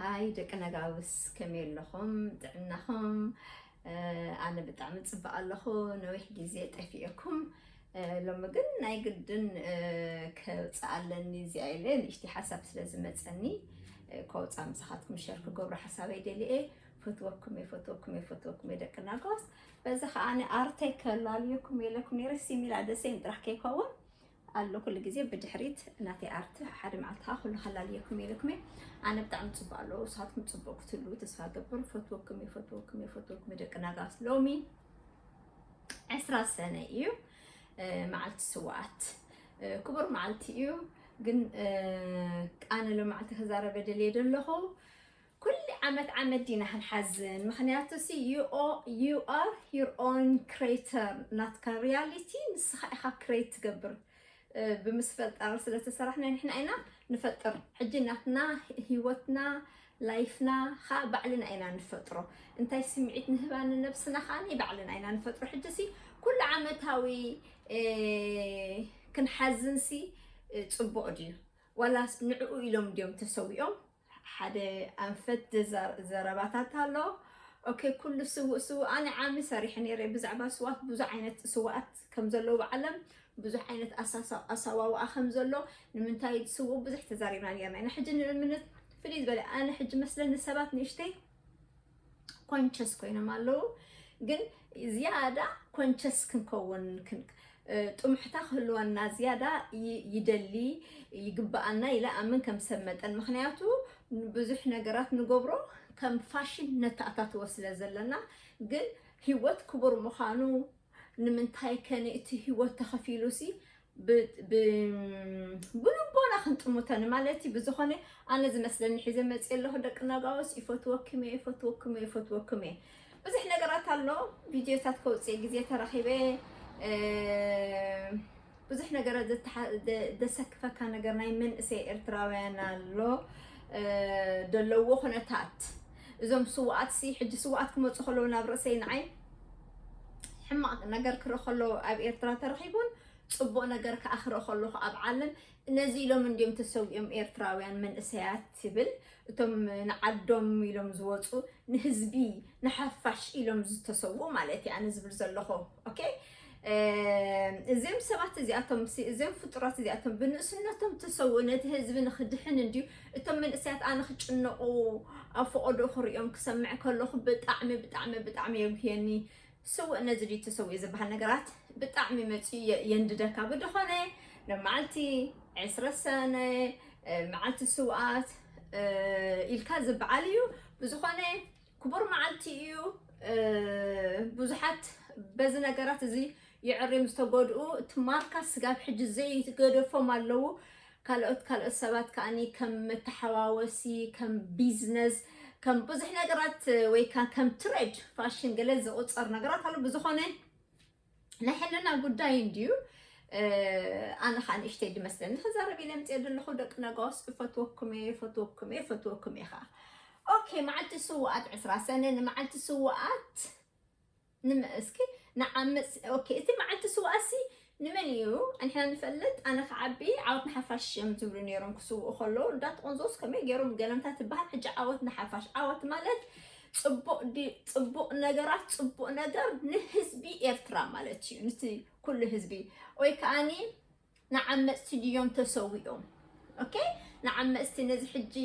ኣይ ደቂ ነጋውስ ከመይ ኣለኹም? ጥዕናኹም? ኣነ ብጣዕሚ ጽብቕ ኣለኹ። ነዊሕ ግዜ ጠፊኤኩም። ሎሚ ግን ናይ ግድን ከውፅእ ኣለኒ እዚኣ ኢለ ንእሽተይ ሓሳብ ስለ ዝመፀኒ ከውፃ ምሳኻትኩም ሸር ክገብሮ ሓሳበይ ደሊየ። ፈትወኩም እየ፣ ፈትወኩም እየ፣ ፈትወኩም እየ ደቂ ነጋውስ። በዚ ከዓ ኣነ ኣርተይ ከላልየኩም ኢለኩም ነይረ። ሲሚላ ደሴም ጥራሕ ከይከውን ኣሎ ኩሉ ግዜ ብድሕሪት ናተይ ኣርት ሓደ መዓልቲ ከዓ ኩሉ ከላልየኩም ኢለኩም እየ። ኣነ ብጣዕሚ ጽቡቅ ኣለዎ፣ ንስኻትኩም ጽቡቅ ክትህልዉ ተስፋ ገብር። ፈትወኩም እየ፣ ፈትወኩም እየ፣ ፈትወኩም እየ ደቂ ነጋውስ። ሎሚ ዕስራ ሰነ እዩ፣ መዓልቲ ስውኣት። ክቡር መዓልቲ እዩ። ግን ኣነ ሎሚ መዓልቲ ከዛረበ ደልየ ደለኹ፣ ኩሉ ዓመት ዓመት ዲና ክንሓዝን? ምኽንያቱ ሲ you are your own creator፣ ናትካ ሪያሊቲ ንስኻ ኢኻ ክሬት ትገብር። ብምስፈጣር ስለተሰራሕና ንሕና ኢና ንፈጥር። ሕጂ ናትና ህይወትና፣ ላይፍና ኻ ባዕልና ኢና ንፈጥሮ። እንታይ ስምዒት ንህባ ንነብስና ኻኒ ባዕልና ኢና ንፈጥሮ። ሕጂ ሲ ኩሉ ዓመታዊ ክንሓዝን ሲ ጽቡቕ ድዩ? ዋላስ ንዕኡ ኢሎም ድዮም ተሰዊኦም? ሓደ ኣንፈት ዘረባታት ኣሎ። ኦኬ፣ ኩሉ ስውእ ስውእ። ኣነ ዓሚ ሰሪሐ ነይረ ብዛዕባ ስውኣት፣ ብዙሕ ዓይነት ስውኣት ከም ዘለዉ ዓለም፣ ብዙሕ ዓይነት ኣሳዋውኣ ከም ዘሎ፣ ንምንታይ ስውእ ብዙሕ ተዛሪብና ነርና ኢና። ሕጂ ንእምነት ፍልይ ዝበለ ኣነ ሕጂ መስለኒ ሰባት ንእሽተይ ኮንቸስ ኮይኖም ኣለዉ። ግን ዝያዳ ኮንቸስ ክንከውን ጥሙሕታ ክህልወና ዝያዳ ይደሊ ይግብኣና ኢለ ኣምን ከም ሰብ መጠን። ምኽንያቱ ብዙሕ ነገራት ንገብሮ ከም ፋሽን ነተኣታትዎ ስለ ዘለና። ግን ህይወት ክቡር ምዃኑ ንምንታይ ከኒ እቲ ህይወት ተኸፊሉ ሲ ብልቦና ክንጥምቶ ንማለት እዩ። ብዝኾነ ኣነ ዝመስለኒ ሒዘ መፅእ ኣለኹ ደቂ ነጋውስ። ይፈትወኩም እየ፣ ይፈትወኩም እየ፣ ይፈትወኩም እየ። ብዙሕ ነገራት ኣሎ። ቪድዮታት ከውፅእ ግዜ ተረኺበ ብዙሕ ነገር ዘሰክፈካ ነገር ናይ መንእሰይ ኤርትራውያን ኣሎ። ደለዎ ኩነታት እዞም ስውኣት ሲ ሕጂ ስውኣት ክመፁ ከለዉ ናብ ርእሰይ ንዓይ ሕማቕ ነገር ክርኢ ከለዉ ኣብ ኤርትራ ተረኺቡን ፅቡቕ ነገር ከዓ ክርኢ ከለኹ ኣብ ዓለም ነዚ ኢሎም እንዲዮም ተሰዊኦም ኤርትራውያን መንእሰያት ትብል። እቶም ንዓዶም ኢሎም ዝወፁ ንህዝቢ ንሓፋሽ ኢሎም ዝተሰውኡ ማለት እዩ ኣነ ዝብል ዘለኹ። ኦኬ፣ እዚም ሰባት እዚኣቶም እዚም ፍጡራት እዚኣቶም ብንእስነቶም ተሰውኡ ነቲ ህዝቢ ንክድሕን እንዲዩ። እቶም መንእሰያት ኣነ ክጭነቑ ኣብ ፈቐዶ ክሪኦም ክሰምዕ ከለኹ ብጣዕሚ ብጣዕሚ ብጣዕሚ የጉህየኒ። ስውእ ነዚ ድዩ ተሰዊኡ ዝበሃል ነገራት ብጣዕሚ መፂኡ የንድደካ። ብድኾነ ንመዓልቲ ዕስረ ሰነ መዓልቲ ስውኣት ኢልካ ዝበዓል እዩ። ብዝኾነ ክቡር መዓልቲ እዩ። ብዙሓት በዚ ነገራት እዚ የዕርዮም ዝተጎድኡ እቲ ማርካ ስጋብ ሕጂ ዘይገደፎም ኣለዉ። ካልኦት ካልኦት ሰባት ከዓኒ ከም መተሓዋወሲ ከም ቢዝነስ ከም ብዙሕ ነገራት ወይ ከዓ ከም ትሬድ ፋሽን ገለ ዝቁፀር ነገራት ኣሎ። ብዝኾነ ናይ ሕልና ጉዳይ እንድዩ። ኣነ ከዓ ንእሽተይ ድመስለኒ ክዛረብ ኢለ ምፅእ ዘለኹ ደቂ ነጋውስ። እፈትወኩም እየ፣ እፈትወኩም እየ፣ እፈትወኩም እየ ከዓ። ኦኬ፣ መዓልቲ ስውኣት ዕስራ ሰነ ንመዓልቲ ስውኣት እስኪ ንዓመፅ። ኦኬ፣ እቲ መዓልቲ ስውኣሲ ንመን እዩ? ንሕና ንፈልጥ። ኣነ ክዓቢ ዓወት ንሓፋሽ እዮም ዝብሉ ነይሮም ክስውኡ ከለዉ። እንዳተቆንዘውስ ከመይ ገይሮም ገለምታ ትበሃል። ሕጂ ዓወት ንሓፋሽ። ዓወት ማለት ፅቡቕ ነገራት፣ ፅቡቕ ነገር ንህዝቢ ኤርትራ ማለት እዩ። ንቲ ኩሉ ህዝቢ ወይ ከዓኒ ንዓመፅቲ ድዮም ተሰዊኦም? ኦኬ፣ ንዓመፅቲ ነዚ ሕጂ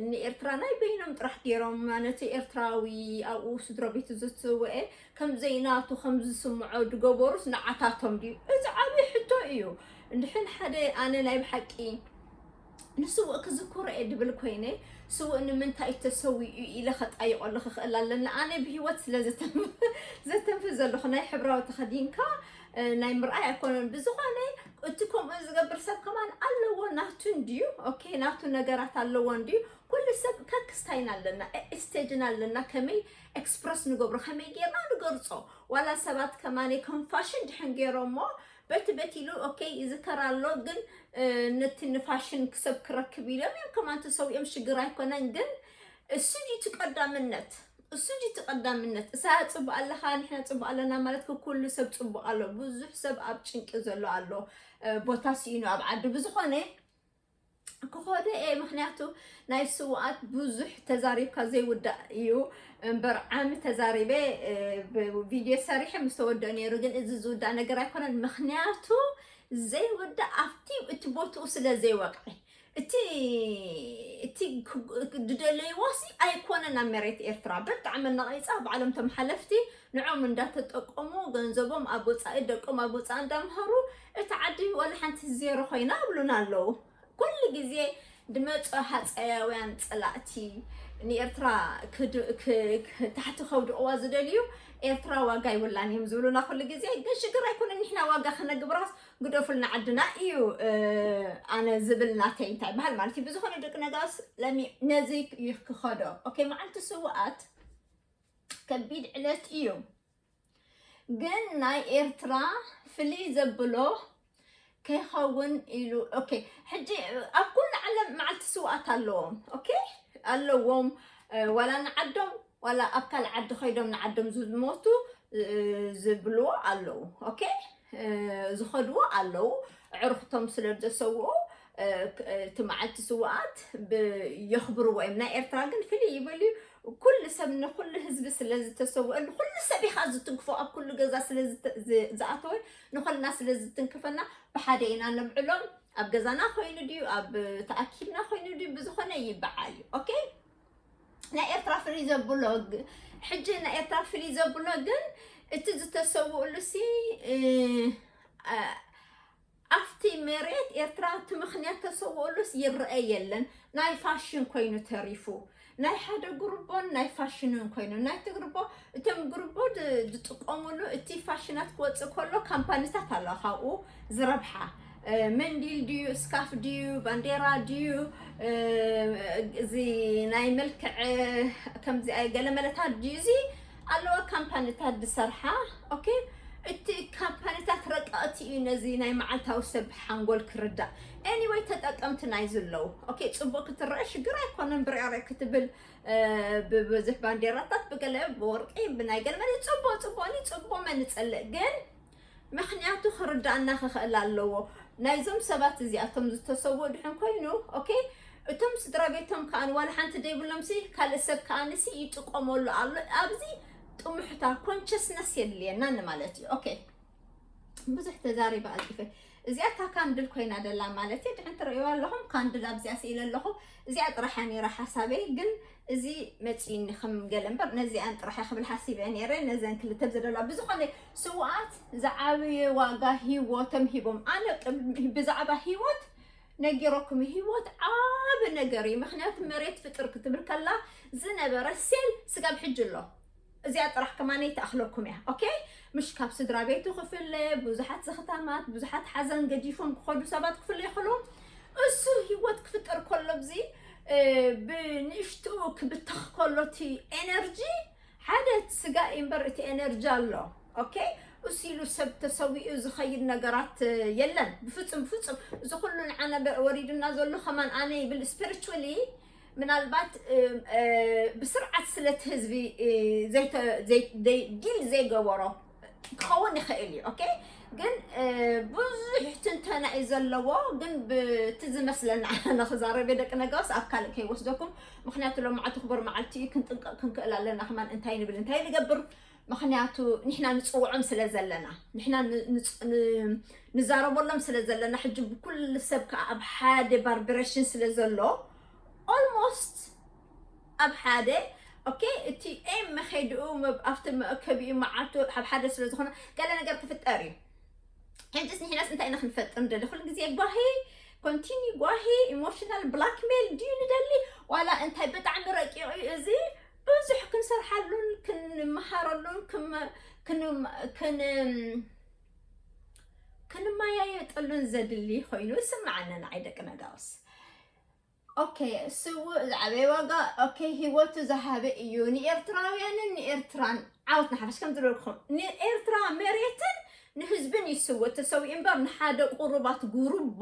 ንኤርትራ ናይ በይኖም ጥራሕ ገይሮም ነቲ ኤርትራዊ ኣብኡ ስድሮ ቤቱ ዝተሰወኤ ከም ዘይናቱ ከም ዝስምዖ ድገበሩስ ንዓታቶም ድዩ? እዚ ዓብዪ ሕቶ እዩ። እንድሕን ሓደ ኣነ ናይ ብሓቂ ንስውእ ክዝክሮ እየ ድብል ኮይነ ስውእ ንምንታይ ተሰዊኡ ኢለ ከጣይቆሉ ክኽእል ኣለና። ኣነ ብህይወት ስለ ዘተንፍስ ዘለኹ ናይ ሕብራዊ ተኸዲንካ ናይ ምርኣይ ኣይኮነን። ብዝኾነ እቲ ከምኡ ዝገብር ሰብ ከማን ኣለዎ ናቱ እንድዩ። ኦኬ፣ ናቱ ነገራት ኣለዎ እንድዩ። ኩሉ ሰብ ከክስታይን ኣለና፣ ስቴጅን ኣለና። ከመይ ኤክስፕረስ ንገብሮ፣ ከመይ ጌርና ንገርጾ። ዋላ ሰባት ከማን ከም ፋሽን ድሕን ገይሮሞ በቲ በቲ ኢሉ ኦኬ ይዝከር ኣሎ። ግን ነቲ ንፋሽን ክሰብ ክረክብ ኢሎም እዮም ከማን ተሰዊኦም ሽግር ኣይኮነን። ግን እሱ ድዩ እቲ ቀዳምነት? እሱ ድዩ እቲ ቀዳምነት? እሳ ጽቡቅ ኣለኻ፣ ንሕና ጽቡቅ ኣለና ማለት ከ ኩሉ ሰብ ጽቡቅ ኣሎ። ብዙሕ ሰብ ኣብ ጭንቂ ዘሎ ኣሎ፣ ቦታ ስኢኑ ኣብ ዓዲ። ብዝኾነ ክኾደ እየ። ምኽንያቱ ናይ ስውኣት ብዙሕ ተዛሪብካ ዘይውዳእ እዩ እምበር፣ ዓሚ ተዛሪበ፣ እ፣ ብ-፣ ቪድዮ ሰሪሐ ምስ ተወደኦ ነይሩ። ግን እዚ ዝውዳእ ነገር ኣይኮነን። ምኽንያቱ ዘይውዳእ ኣብቲ፣ እቲ ቦትኡ ስለ ዘይወቅዐ፣ እቲ፣ እቲ ክ-፣ ዝደለይዎ ሲ ኣይኮነን ኣብ መሬት ኤርትራ። ብጣዕሚ ነቒጻ፣ ባዕሎም ቶም ሓለፍቲ ንዖም እንዳተጠቀሙ፣ ገንዘቦም ኣብ ወጻኢ፣ ደቆም ኣብ ወጻኢ እንዳምሃሩ፣ እቲ ዓዲ ዋላ ሓንቲ ዜሮ ኮይና ኣብሉና ኣለዉ። ኩሉ ግዜ ድመጹ ሃጸያውያን ጸላእቲ ንኤርትራ ክድ-፣ ክ-፣ ክ-፣ ታሕቲ ከውድቕዋ ዝደልዩ፣ ኤርትራ ዋጋ ይብላን እዮም ዝብሉና ኩሉ ግዜ። ግን ሽግር ኣይኮነን፣ ንሕና ዋጋ ክነግብራስ ግደፉልና ዓድና እዩ፣ እ፣ ኣነ ዝብል ናተይ። እንታይ በሃል ማለት እዩ? ብዝኾነ ደቂ ነጋስ ለሚ ነዚ እዩ ክኸዶ። ኦኬ፣ መዓልቲ ስውኣት ከቢድ ዕለት እዩ። ግን ናይ ኤርትራ ፍልይ ዘብሎ ከይኸውን ኢሉ። ኦኬ፣ ሕጂ ኣብ ኩሉ ዓለም መዓልቲ ስውኣት ኣለዎም። ኦኬ፣ ኣለዎም። እ፣ ዋላ ንዓዶም፣ ዋላ ኣብ ካልእ ዓዲ ከይዶም ንዓዶም ዝሞቱ፣ እ፣ ዝብልዎ ኣለዉ። ኦኬ፣ እ፣ ዝኸድዎ ኣለዉ። ኣዕሩኽቶም ስለ ዝተሰውኡ፣ እ፣ ክ-፣ እቲ መዓልቲ ስውኣት ብ-፣ የኽብርዎ እዮም። ናይ ኤርትራ ግን ፍልይ ይበል እዩ። ኩሉ ሰብ ንኩሉ ህዝቢ ስለ ዝተሰውአ፣ ንኩሉ ሰብ ኢኻ ዝትንክፎ፣ ኣብ ኩሉ ገዛ ስለ ዝተ-፣ ዝ-፣ ዝኣተወ፣ ንኹልና ስለ ዝትንክፈና፣ ብሓደ ኢና ነብዕሎም። ኣብ ገዛና ኮይኑ ድዩ፣ ኣብ ተኣኪብና ኮይኑ ድዩ፣ ብዝኾነ ይበዓል እዩ። ኦኬ? ናይ ኤርትራ ፍልይ ዘብሎ ግ-፣ ሕጂ ናይ ኤርትራ ፍልይ ዘብሎ ግን እቲ ዝተሰውእሉ ሲ፣ እ፣ ኣ-፣ ኣብቲ መሬት ኤርትራ እቲ ምኽንያት ተሰውእሉስ ይረአ የለን። ናይ ፋሽን ኮይኑ ተሪፉ። ናይ ሓደ ግሩቦን ናይ ፋሽንን ኮይኑ። ናይቲ ግሩቦ፣ እቶም ግሩቦ ድ-፣ ዝጥቀሙሉ እቲ ፋሽናት ክወጽእ ከሎ ካምፓኒታት ኣለዋ ካብኡ ዝረብሓ። እ፣ መንዲል ድዩ፣ ስካፍ ድዩ፣ ባንዴራ ድዩ፣ እ፣ እዚ ናይ መልክዕ ከምዚ ኣይ ገለመለታት ድዩ፣ እዚ ኣለዋ ካምፓኒታት ዝሰርሓ። ኦኬ፣ እቲ ካምፓኒታት ረቀቕቲ እዩ ነዚ ናይ መዓልታዊ ሰብ ሓንጎል ክርዳእ። ኤኒወይ፣ ተጠቀምቲ ናይ ዝለዉ። ኦኬ፣ ጽቡቕ ክትረአ ሽግር ኣይኮነን፣ ብርያረ ክትብል፣ እ፣ ብብዙሕ ባንዴራታት፣ ብገለ ብወርቂ፣ ብናይ ገለ መለ ጽቡቕ፣ ጽቡቕ፣ እኒ ጽቡቕ መን ይጸልእ፣ ግን ምኽንያቱ ክርዳእና ክኽእል ኣለዎ። ናይዞም ሰባት እዚኣቶም ዝተሰውኡ ድሕን ኮይኑ፣ ኦኬ፣ እቶም ስድራ ቤቶም ከኣ ዋላ ሓንቲ ደይብሎም ሲ፣ ካልእ ሰብ ከኣ ንሲ ይጥቀመሉ ኣሎ። ኣብዚ ጥሙሕታ፣ ኮንሸስነስ የድልየና ንማለት እዩ። ኦኬ፣ ብዙሕ ተዛሪበ ኣልጢፈ። እዚኣ እታ ካንድል ኮይና ደላ ማለት እዩ። ድሕን ትርእይዋ ኣለኹም፣ ካንድል ኣብዚኣ ስኢለ ኣለኹ። እዚኣ ጥራሕ እያ ነይራ ሓሳበይ፣ ግን እዚ መጺእኒ ከም ገለ እምበር፣ ነዚኣን ጥራሕ እየ ክብል ሓሲበ ነይረ፣ ነዘን ክልተ ብዘደላ። ብዝኾነ፣ ስውኣት ዝዓበየ ዋጋ ህይወቶም ሂቦም። ኣነ ቅድሚ፣ ብዛዕባ ህይወት ነጊረኩም፣ ህይወት ዓቢ ነገር እዩ። ምኽንያቱ መሬት ፍጥር ክትብል ከላ ዝነበረ ሴል ስጋብ ሕጂ ኣሎ። እዚኣ ጥራሕ ከማነይ ትኣኽለኩም እያ። ኦኬ? ምሽ ካብ ስድራ ቤቱ ክፍለ፣ ብዙሓት ዘኽታማት፣ ብዙሓት ሓዘን ገዲፎም ክኸዱ ሰባት ክፍለ ይኽእሉ። እሱ ህይወት ክፍጠር ከሎ፣ እዚ፣ እ፣ ብንእሽትኡ ክብተኽ ከሎ፣ እቲ ኤነርጂ ሓደ ስጋ እዩ እምበር፣ እቲ ኤነርጂ ኣሎ። ኦኬ? እሱ ኢሉ ሰብ ተሰዊኡ ዝኸይድ ነገራት፣ እ፣ የለን። ብፍጹም፣ ብፍጹም። እዚ ኩሉ ንዓና በ-፣ ወሪዱና ዘሎ ከማን ኣነ ይብል፣ ስፒሪቹዋሊ ምናልባት፣ እ፣ እ፣ ብስርዓት ስለቲ ህዝቢ፣ እ፣ ዘይተ-፣ ዘይ-፣ ዘይ-፣ ዲል ዘይገበሮ ክኸውን ይኽእል እዩ። ኦኬ? ግን፣ እ፣ ብዙሕ ትንተና እዩ ዘለዎ፣ ግን ብቲ ዝመስለና ንኽዛረብ እየ ደቂ ነጋውስ ኣብ ካልእ ከይወስደኩም። ምኽንያቱ ሎማዓንቲ ክቡር መዓልቲ እዩ፣ ክንጥንቀቕ ክንክእል ኣለና። ከማን እንታይ ንብል፣ እንታይ ንገብር? ምኽንያቱ ንሕና ንጽውዖም ስለ ዘለና፣ ንሕና ን-፣ ንጽ-፣ ን-፣ ንዛረበሎም ስለ ዘለና፣ ሕጂ ብኩሉ ሰብ ከኣ ኣብ ሓደ ቫይብሬሽን ስለ ዘሎ፣ ኦልሞስት ኣብ ሓደ፣ ኦኬ፣ እቲ ኤም መኸይድኡ መብ-፣ ኣብቲ መእከቢኡ መዓልቱ ኣብ ሓደ ስለ ዝኾነ፣ ገለ ነገር ክፍጠር እዩ። ሕጅስ ንሕናስ እንታይ ኢና ክንፈጥር ንደሊ? ኩሉ ግዜ ጓሂ፣ ኮንቲኒ ጓሂ፣ ኢሞሽናል ብላክሜል ድዩ ንደሊ? ዋላ እንታይ ብጣዕሚ ረቂቕ እዩ እዚ። ብዙሕ ክንሰርሓሉን ክንመሃረሉን ክም-፣ ክንም-፣ ክን-፣ ክንመያየጠሉን ዘድሊ ኮይኑ ይስምዓኒ ንዓይ ደቂ ነጋውስ። ኦኬ፣ ስውእ ዝዓበየ ዋጋ፣ ኦኬ፣ ህይወቱ ዝሃበ እዩ። ንኤርትራውያንን ንኤርትራን ዓወት ንሓፋሽ። ከም ዝብለኩኹም፣ ንኤርትራ መሬትን ንህዝብን ይስወ ተሰዊኡ እምበር፣ ንሓደ ቁሩባት ጉሩቦ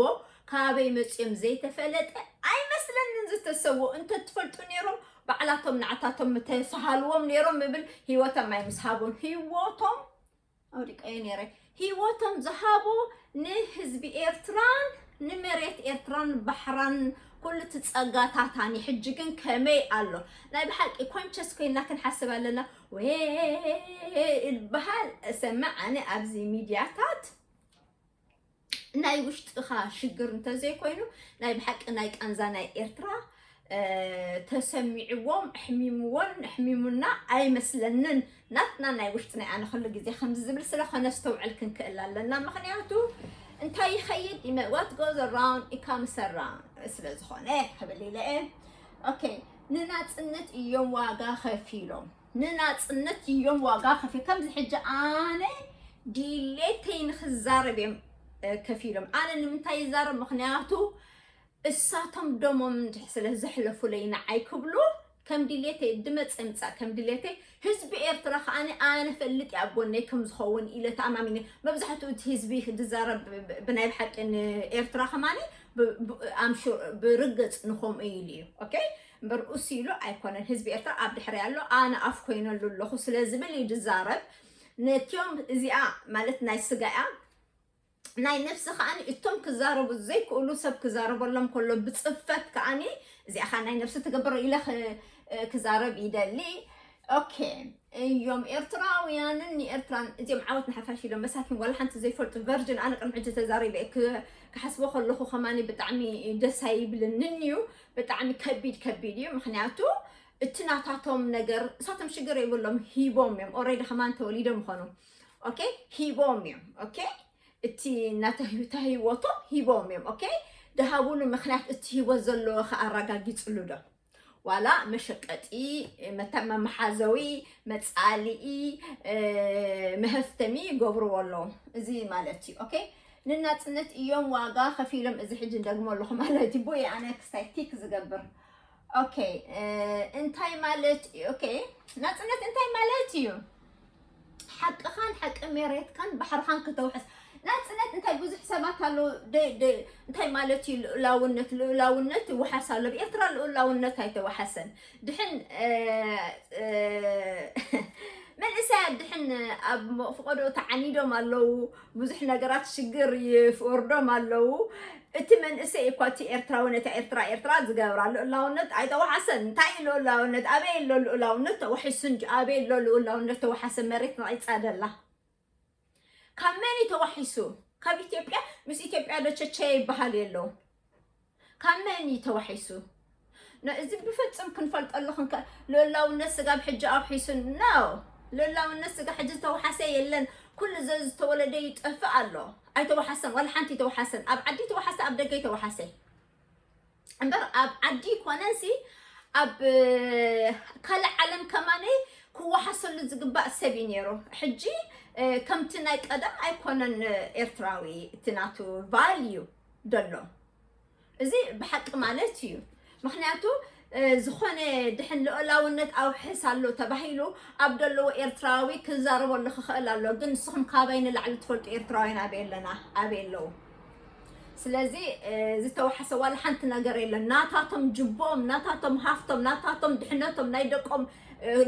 ካበይ መጽዮም ዘይተፈለጠ ኣይመስለንን ዝተሰወ። እንተትፈልጡ ነይሮም፣ ባዕላቶም ንዓታቶም ምተሳሃልዎም ነይሮም ምብል፣ ህይወቶም ኣይምስሃቡን። ህይወቶም ኣውዲቀዮ ነይረ። ህይወቶም ዝሃቡ ንህዝቢ ኤርትራን ንመሬት ኤርትራን ባሕራን ኩሉ እቲ ጸጋታታኒ ሕጂ ግን ከመይ ኣሎ? ናይ ብሓቂ ኮንሸስ ኮይና ክንሓስብ ኣለና። ወይ በሃል እሰምዕ ኣነ ኣብዚ ሚድያታት ናይ ውሽጥኻ ሽግር እንተዘይኮይኑ ናይ ብሓቂ ናይ ቃንዛ ናይ ኤርትራ ተሰሚዕዎም ኣሕሚምዎን ኣሕሚሙና ኣይመስለንን። ናትና ናይ ውሽጢ ናይ ኣነ ኩሉ ግዜ ከምዚ ዝብል ስለ ከነስተውዕል ክንክእል ኣለና። ምኽንያቱ እንታይ ይኸይድ what goes around comes around ስለ ዝኾነ ክብል ኢለ እየ። ኦኬ፣ ንናጽነት እዮም ዋጋ ከፊሎም። ንናጽነት እዮም ዋጋ ከፊ ከምዚ ሕጂ ኣነ ድሌተይ ንክዛረብ እዮም ከፊሎም። ኣነ ንምንታይ ይዛረብ? ምኽንያቱ እሳቶም ደሞም እንድሕ ስለ ዘሕለፉለይ ንዓይ ክብሉ ከም ድሌተይ ድመፀ ምፃእ ከም ድሌተይ ህዝቢ ኤርትራ ከዓኒ ኣነ ፈልጥ እየ ኣብ ጎነይ ከም ዝኸውን ኢለ ተኣማሚነ። መብዛሕትኡ እቲ ህዝቢ ድዛረብ ብናይ ብሓቂ ንኤርትራ ከማኒ ኣምሹ ብርግፅ ንኸምኡ ኢሉ እዩ። ኦኬ፣ እምበር እሱ ኢሉ ኣይኮነን። ህዝቢ ኤርትራ ኣብ ድሕሪ ኣሎ ኣነ ኣፍ ኮይነሉ ኣለኹ ስለ ዝብል እዩ ድዛረብ። ነቲኦም እዚኣ ማለት ናይ ስጋያ ናይ ነፍሲ ከዓኒ እቶም ክዛረቡ ዘይክእሉ ሰብ ክዛረበሎም ከሎ ብፅፈት ከዓኒ እዚኣ ከዓ ናይ ነፍሲ ትገብሮ ኢለ ክዛረብ ይደሊ። ኦኬ እዮም ኤርትራውያንን ንኤርትራን እዚኦም ዓወት ንሓፋሽ ኢሎም መሳኪን ዋላ ሓንቲ ዘይፈልጡ ቨርጅን ኣነ ቅድሚ ሕጂ ተዛሪበ ክሓስቦ ከለኹ ከማኒ ብጣዕሚ ደስ ኣይብልንን እዩ። ብጣዕሚ ከቢድ ከቢድ እዩ። ምክንያቱ እቲ ናታቶም ነገር እሳቶም ሽግር የብሎም ሂቦም እዮም ኦሬዲ ከማን ተወሊዶም ይኾኑ። ኦኬ ሂቦም እዮም። ኦኬ እቲ ናተህይወቶም ሂቦም እዮም። ኦኬ ደሃቡሉ ምክንያት እቲ ህይወት ዘለዎ ከኣረጋጊፅሉ ዶ ዋላ መሸቀጢ መሓዘዊ መፃልኢ መሀፍተሚ ይገብርዎ ኣለዉ። እዚ ማለት እዩ። ኦኬ ንናፅነት እዮም ዋጋ ከፊሎም። እዚ ሕጂ እንደግሞ ኣለኹ ማለት እዩ። ቦይ ኣነ ክስታይ ቲክ ዝገብር። ኦኬ እንታይ ማለት እዩ? ኦኬ ናፅነት እንታይ ማለት እዩ? ሓቅኻን ሓቂ መሬትካን ባሕርኻን ክተውሕስ። ናፅነት እንታይ ብዙሕ ሰባት ኣለዉ እንታይ ማለት እዩ? ልኡላውነት ልኡላውነት ይወሓስ ኣሎ። ብኤርትራ ልኡላውነት ኣይተወሓሰን። ድሕን መንእሰያት ድሕን ኣብ ፍቆዶ ተዓኒዶም ኣለዉ። ብዙሕ ነገራት ሽግር ይፍርዶም ኣለዉ። እቲ መንእሰይ እኳ እቲ ኤርትራዊ ነታ ኤርትራ ኤርትራ ዝገብራ ልኡላውነት ኣይተዋሓሰን። እንታይ እዩ ልኡላውነት? ኣበይ ኣሎ ልኡላውነት ተዋሒሱ እንጂ ኣበይ ኣሎ ልኡላውነት ተዋሓሰ? መሬት ነቒጻ ደላ ካብ መን እዩ ተዋሒሱ? ካብ ኢትዮጵያ ምስ ኢትዮጵያ ዶ ቸቸ ይበሃል የለው? ካብ መን እዩ ተዋሒሱ? እዚ ብፍጹም ክንፈልጠሉ ክንከ ልኡላውነት ስጋብ ሕጂ ኣውሒሱ ነው። ልኡላውነት ስጋ ሕጂ ዝተወሓሰ የለን። ኩሉ ዘዝተወለደ ይጠፍእ ኣሎ። ኣይተወሓሰን፣ ዋላ ሓንቲ ይተወሓሰን። ኣብ ዓዲ ተወሓሰ፣ ኣብ ደገ ይተወሓሰ። እምበር ኣብ ዓዲ ይኮነንሲ ኣብ ካልእ ዓለም ከማነይ ክወሓሰሉ ዝግባእ ሰብ እዩ ነይሩ። ሕጂ ከምቲ ናይ ቀደም ኣይኮነን ኤርትራዊ እቲ ናቱ ቫልዩ ደሎ። እዚ ብሓቂ ማለት እዩ። ምክንያቱ ዝኾነ ድሕን ልኡላውነት ኣውሕስ ኣሎ ተባሂሉ ኣብ ደለዎ ኤርትራዊ ክዛረበሉ ክኽእል ኣሎ። ግን ንስኹም ካባይ ንላዕሊ ትፈልጡ ኤርትራውያን ኣበይ ኣለና ኣበይ ኣለዉ? ስለዚ ዝተወሓሰ ዋላ ሓንቲ ነገር የለን። ናታቶም ጅቦም ናታቶም ሃፍቶም ናታቶም ድሕነቶም ናይ ደቆም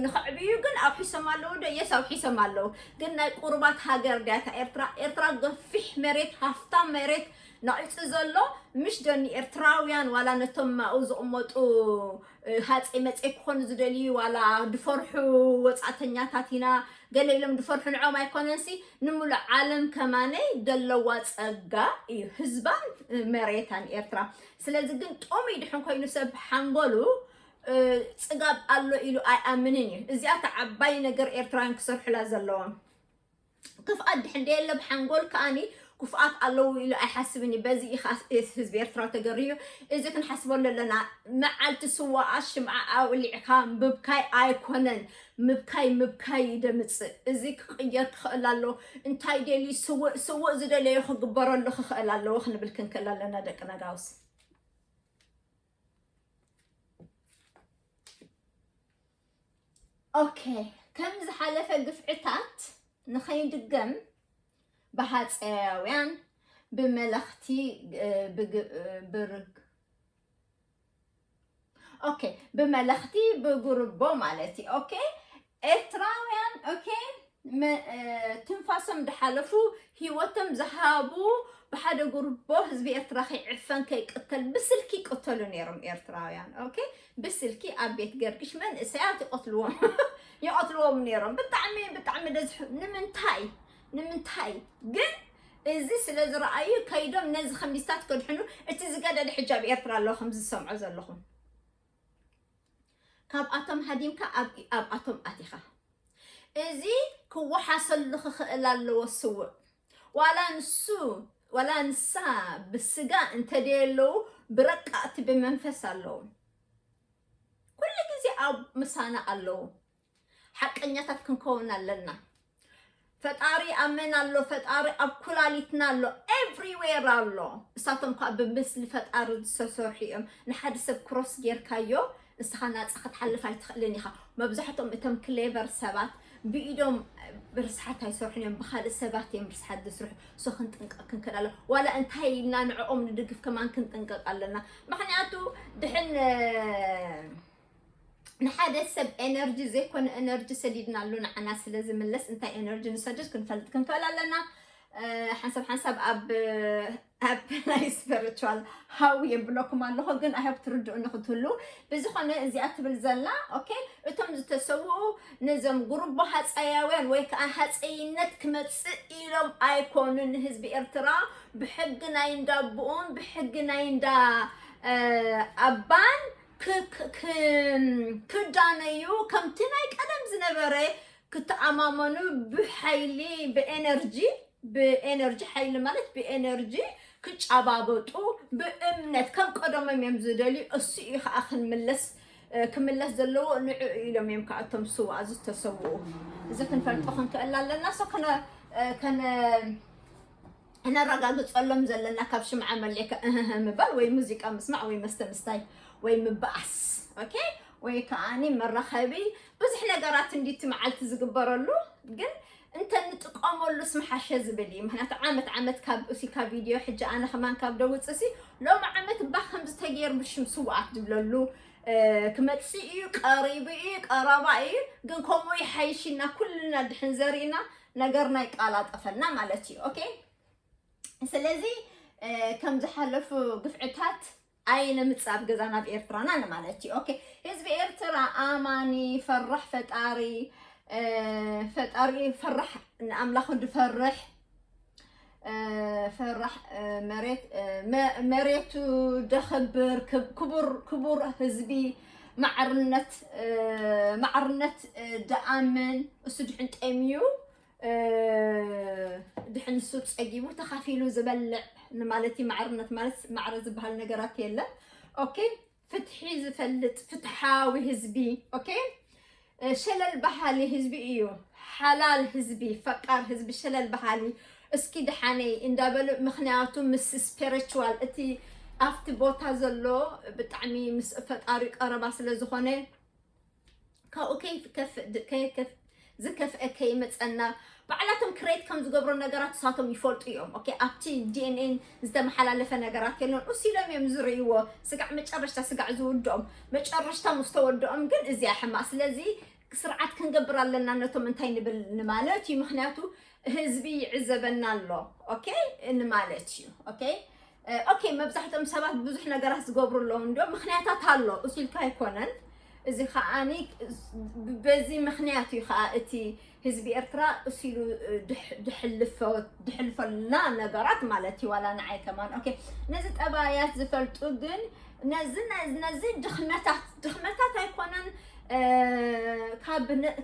ንኽዕብዩ ግን ኣውሒሶም ኣለዉ ዶ? የስ ኣውሒሶም ኣለዉ። ግን ናይ ቁሩባት ሃገር ድያ እታ ኤርትራ? ኤርትራ ገፊሕ መሬት ሃፍታም መሬት ነቒጹ ዘሎ ምሽ ዶ ንኤርትራውያን ዋላ ነቶም ኣብኡ ዝቕመጡ ሃፀይ መፀይ ክኾኑ ዝደልዩ ዋላ ድፈርሑ ወፃእተኛታት ኢና ገለ ኢሎም ድፈርሑ ንዖም ኣይኮነንሲ ንምሉእ ዓለም ከማነይ ደለዋ ፀጋ እዩ ህዝባን መሬታን ኤርትራ። ስለዚ ግን ጦሚ ድሕን ኮይኑ ሰብ ሓንጎሉ ፅጋብ ኣሎ ኢሉ ኣይኣምንን እዩ። እዚኣ እታ ዓባይ ነገር ኤርትራውያን ክሰርሑላ ዘለዎም ክፍኣት ድሕን ደየለ ብሓንጎል ከኣኒ ክፍኣት ኣለዉ ኢሉ ኣይሓስብን እዩ። በዚ እዩ ከዓ ህዝቢ ኤርትራ ተገርዩ። እዚ ክንሓስበሉ ኣለና። መዓልቲ ስዋኣ ሽምዓ ኣውሊዕካ ምብካይ ኣይኮነን። ምብካይ ምብካይ እዩ ደምፅእ። እዚ ክቕየር ክኽእል ኣለዎ። እንታይ ደልዩ ስውእ ስውእ ዝደለዮ ክግበረሉ ክኽእል ኣለዎ ክንብል ክንክእል ኣለና ደቂ ነጋውስ። ኦኬ ከም ዝሓለፈ ግፍዕታት ንኸይድገም ብሃፀያውያን ብመለኽቲ ብርግ ኦኬ ብመለኽቲ ብጉርቦ ማለት እዩ። ኦኬ ኤርትራውያን ኦኬ ትንፋሶም ዝሓለፉ፣ ህይወቶም ዝሃቡ፣ ብሓደ ጉርቦ ህዝቢ ኤርትራ ከይዕፈን ከይቅተል ብስልኪ ይቅተሉ ነይሮም ኤርትራውያን። ኦኬ፣ ብስልኪ ኣብ ቤት ገርግሽ መንእሰያት ይቀትልዎም ይቀትልዎም ነይሮም። ብጣዕሚ ብጣዕሚ ደዝሑ ንምንታይ ንምንታይ ግን እዚ ስለ ዝረኣዩ ከይዶም ነዚ ከሚስታት ከድሕኑ። እቲ ዝገደደ ሕጂ ኣብ ኤርትራ ኣሎ ከም ዝሰምዖ ዘለኹም። ካብኣቶም ሃዲምካ ኣብኣቶም ኣቲኻ። እዚ ክወሓሰሉ ክኽእል ኣለዎ ስውእ። ዋላ ንሱ ዋላ ንሳ ብስጋ እንተደየለዉ ብረቃእቲ ብመንፈስ ኣለዉ። ኩሉ ግዜ ኣብ ምሳና ኣለዉ። ሓቀኛታት ክንከውን ኣለና። ፈጣሪ ኣብ መን ኣሎ? ፈጣሪ ኣብ ኩላሊትና ኣሎ፣ everywhere ኣሎ። እሳቶም ከዓ ብምስሊ ፈጣሪ ዝተሰርሑ እዮም። ንሓደ ሰብ ክሮስ ጌርካዮ ንስኻ ናፃ ክትሓልፍ ኣይትኽእልን ኢኻ። መብዛሕትኦም እቶም ክሌቨር ሰባት ብኢዶም ርስሓት ኣይሰርሑን እዮም፣ ብካልእ ሰባት እዮም ርስሓት ዝስርሑ። ሶ ክንጥንቀቅ ክንክእል ኣሎ። ዋላ እንታይ ኢልና ንዕኦም ንድግፍ ከማን ክንጥንቀቅ ኣለና። ምክንያቱ ድሕን ንሓደ ሰብ ኤነርጂ ዘይኮነ ኤነርጂ ሰዲድናሉ ንዓና ስለ ዝምለስ እንታይ ኤነርጂ ንሰድድ ክንፈልጥ ክንክእል ኣለና። ሓንሳብ ሓንሳብ ኣብ ኣብ ናይ ስፒሪቹዋል ሃው የብለኩም ኣለኹ፣ ግን ኣይ ሆፕ ትርድኡኒ ክትህሉ። ብዝኾነ እዚኣ ትብል ዘላ ኦኬ፣ እቶም ዝተሰውኡ ነዞም ጉሩቦ ሃፀያውያን ወይ ከዓ ሃፀይነት ክመፅእ ኢሎም ኣይኮኑን። ንህዝቢ ኤርትራ ብሕጊ ናይ እንዳቦኡን ብሕጊ ናይ እንዳ ኣባን ክዳነዩ ከምቲ ናይ ቀደም ዝነበረ ክተኣማመኑ ብሓይሊ ብኤነርጂ ብኤነርጂ ሓይሊ ማለት ብኤነርጂ ክጫባበጡ ብእምነት ከም ቀደሞም እዮም ዝደልዩ። እሱ እዩ ከዓ ክንምለስ ክምለስ ዘለዎ ንዑ ኢሎም እዮም ከዓ እቶም ስውኣ ዝተሰውኡ። እዚ ክንፈልጦ ክንክእል ኣለና። ሶ ከነ ከነ እነረጋግፀሎም ዘለና ካብ ሽምዓ መሊእካ እህህ ምባል ወይ ሙዚቃ ምስማዕ ወይ መስተ ምስታይ ወይ ምበኣስ ኦኬ ወይ ከዓኒ መራኸቢ ብዙሕ ነገራት እንዲቲ መዓልቲ ዝግበረሉ ግን እንተንጥቀመሉስ ምሓሸ ዝብል እዩ። ምክንያቱ ዓመት ዓመት ካብ እሲካ ቪድዮ ሕጂ ኣነ ከማን ካብ ደውፅሲ ሎሚ ዓመት እባ ከምዚ ተገይሩ ብሽም ስውኣት ዝብለሉ ክመፅእ እዩ። ቀሪቡ እዩ፣ ቀረባ እዩ። ግን ከምኡ ይሓይሽና ኩልና ድሕን ዘሪእና ነገርና ይቃላጠፈልና ማለት እዩ። ኦኬ ስለዚ ከም ዝሓለፉ ግፍዕታት ኣይነምፅእ ኣብ ገዛና ኣብ ኤርትራና ንማለት እዩ። ኦኬ ህዝቢ ኤርትራ ኣማኒ ፈራሕ ፈጣሪ ፈጣሪ ፈራሕ ንኣምላኹ ድፈርሕ ፈራሕ መሬት መሬቱ ደኸብር ክቡር ክቡር ህዝቢ ማዕርነት ማዕርነት ደኣምን እሱ ድሕን ጠምዩ ድሕንሱ ፀጊቡ ተኻፊሉ ዝበልዕ ንማለት እዩ። ማዕርነት ማለት ማዕረ ዝበሃል ነገራት የለን። ኦኬ ፍትሒ ዝፈልጥ ፍትሓዊ ህዝቢ ኦኬ ሸለል በሃሊ ህዝቢ እዩ። ሓላል ህዝቢ ፈቃር ህዝቢ ሸለል በሃሊ እስኪ ድሓነይ እንዳበሉ ምክንያቱ ምስ ስፒሪቹዋል እቲ ኣብቲ ቦታ ዘሎ ብጣዕሚ ምስ ፈጣሪ ቀረባ ስለ ዝኾነ ካብኡ ዝከፍአ ከይመፀና ባዕላቶም ክሬት ከም ዝገብሮ ነገራት እሳቶም ይፈልጡ እዮም። ኦኬ ኣብቲ ዲኤንኤን ዝተመሓላለፈ ነገራት የለን። እሱ ኢሎም እዮም ዝርእይዎ። ስጋዕ መጨረሽታ ስጋዕ ዝውድኦም መጨረሽታ ምስ ተወድኦም ግን እዚኣ ሕማቅ። ስለዚ ስርዓት ክንገብር ኣለና ነቶም እንታይ ንብል ንማለት እዩ። ምክንያቱ ህዝቢ ይዕዘበና ኣሎ ኦኬ ንማለት እዩ። ኦኬ ኦኬ መብዛሕትኦም ሰባት ብዙሕ ነገራት ዝገብሩ ኣለዉ እንዲኦም ምክንያታት ኣሎ እሱ ኢልካ ኣይኮነን። እዚ ከዓኒ በዚ ምክንያት እዩ ከዓ እቲ ህዝቢ ኤርትራ እሱ ኢሉ ድሕልፈልና ነገራት ማለት እዩ። ዋላ ንዓይ ከማን ኦኬ ነዚ ጠባያት ዝፈልጡ ግን ነዚ ነዚ ድኽመታት ድኽመታት ኣይኮነን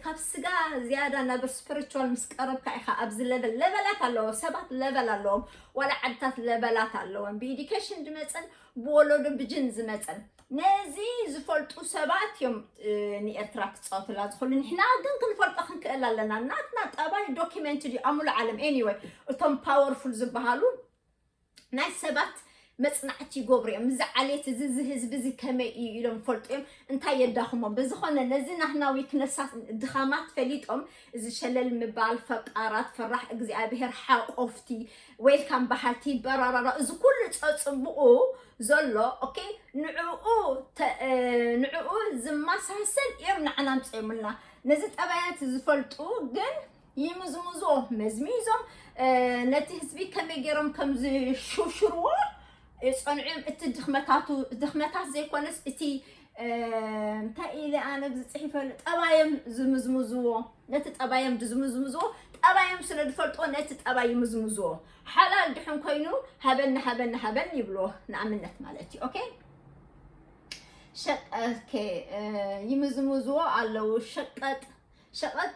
ካብ ስጋ ዝያዳ ናብ ስፒሪቹዋል ምስ ቀረብካ ኢኻ ኣብዚ ለቨል ለቨላት ኣለዎ ሰባት ለቨል ኣለዎም ዋላ ዓድታት ለቨላት ኣለዎም ብኢዲኬሽን ዝመፅን ብወለዶ ብጅን ዝመፅን ነዚ ዝፈልጡ ሰባት እዮም ንኤርትራ ክፃወቱላ ዝኽእሉ። ንሕና ግን ክንፈልጦ ክንክእል ኣለና። ናትና ጠባይ ዶኪመንት ድዩ ኣብ ሙሉእ ዓለም? ኤኒወይ እቶም ፓወርፉል ዝበሃሉ ናይ ሰባት መፅናዕቲ ይገብሩ እዮም። እዚ ዓሌት እዚ እዚ ህዝቢ እዚ ከመይ እዩ ኢሎም ይፈልጡ እዮም። እንታይ የዳኽሞም? ብዝኾነ ነዚ ናህና ዊክነሳት ድኻማት ፈሊጦም እዚ ሸለል ምባል ፈቃራት ፈራሕ እግዚኣብሔር ሓቆፍቲ ዌልካም በሃልቲ በራራራ እዚ ኩሉ ፀፅብቑ ዘሎ ኦኬ ንዕኡ ንዕኡ ዝመሳሰል እዮም ንዓና ኣምፅኦምልና። ነዚ ጠባያት ዝፈልጡ ግን ይምዝምዝዎ፣ መዝሚዞም ነቲ ህዝቢ ከመይ ገይሮም ከም ዝሽውሽርዎ ይጸንዑ እዮም። እቲ ድኽመታቱ ድኽመታት ዘይኮነስ እቲ እንታይ ኢለ ኣነ ብዝፅሒፈሉ ጠባዮም ዝምዝምዝዎ፣ ነቲ ጠባዮም ዝምዝምዝዎ፣ ጠባዮም ስለ ዝፈልጥዎ ነቲ ጠባይ ይምዝምዝዎ። ሓላል ድሕን ኮይኑ ሃበኒ ሃበኒ ሃበኒ ይብልዎ፣ ንኣብነት ማለት እዩ። ኦኬ ሸቀ ይምዝምዝዎ ኣለዉ። ሸቀጥ ሸቐጥ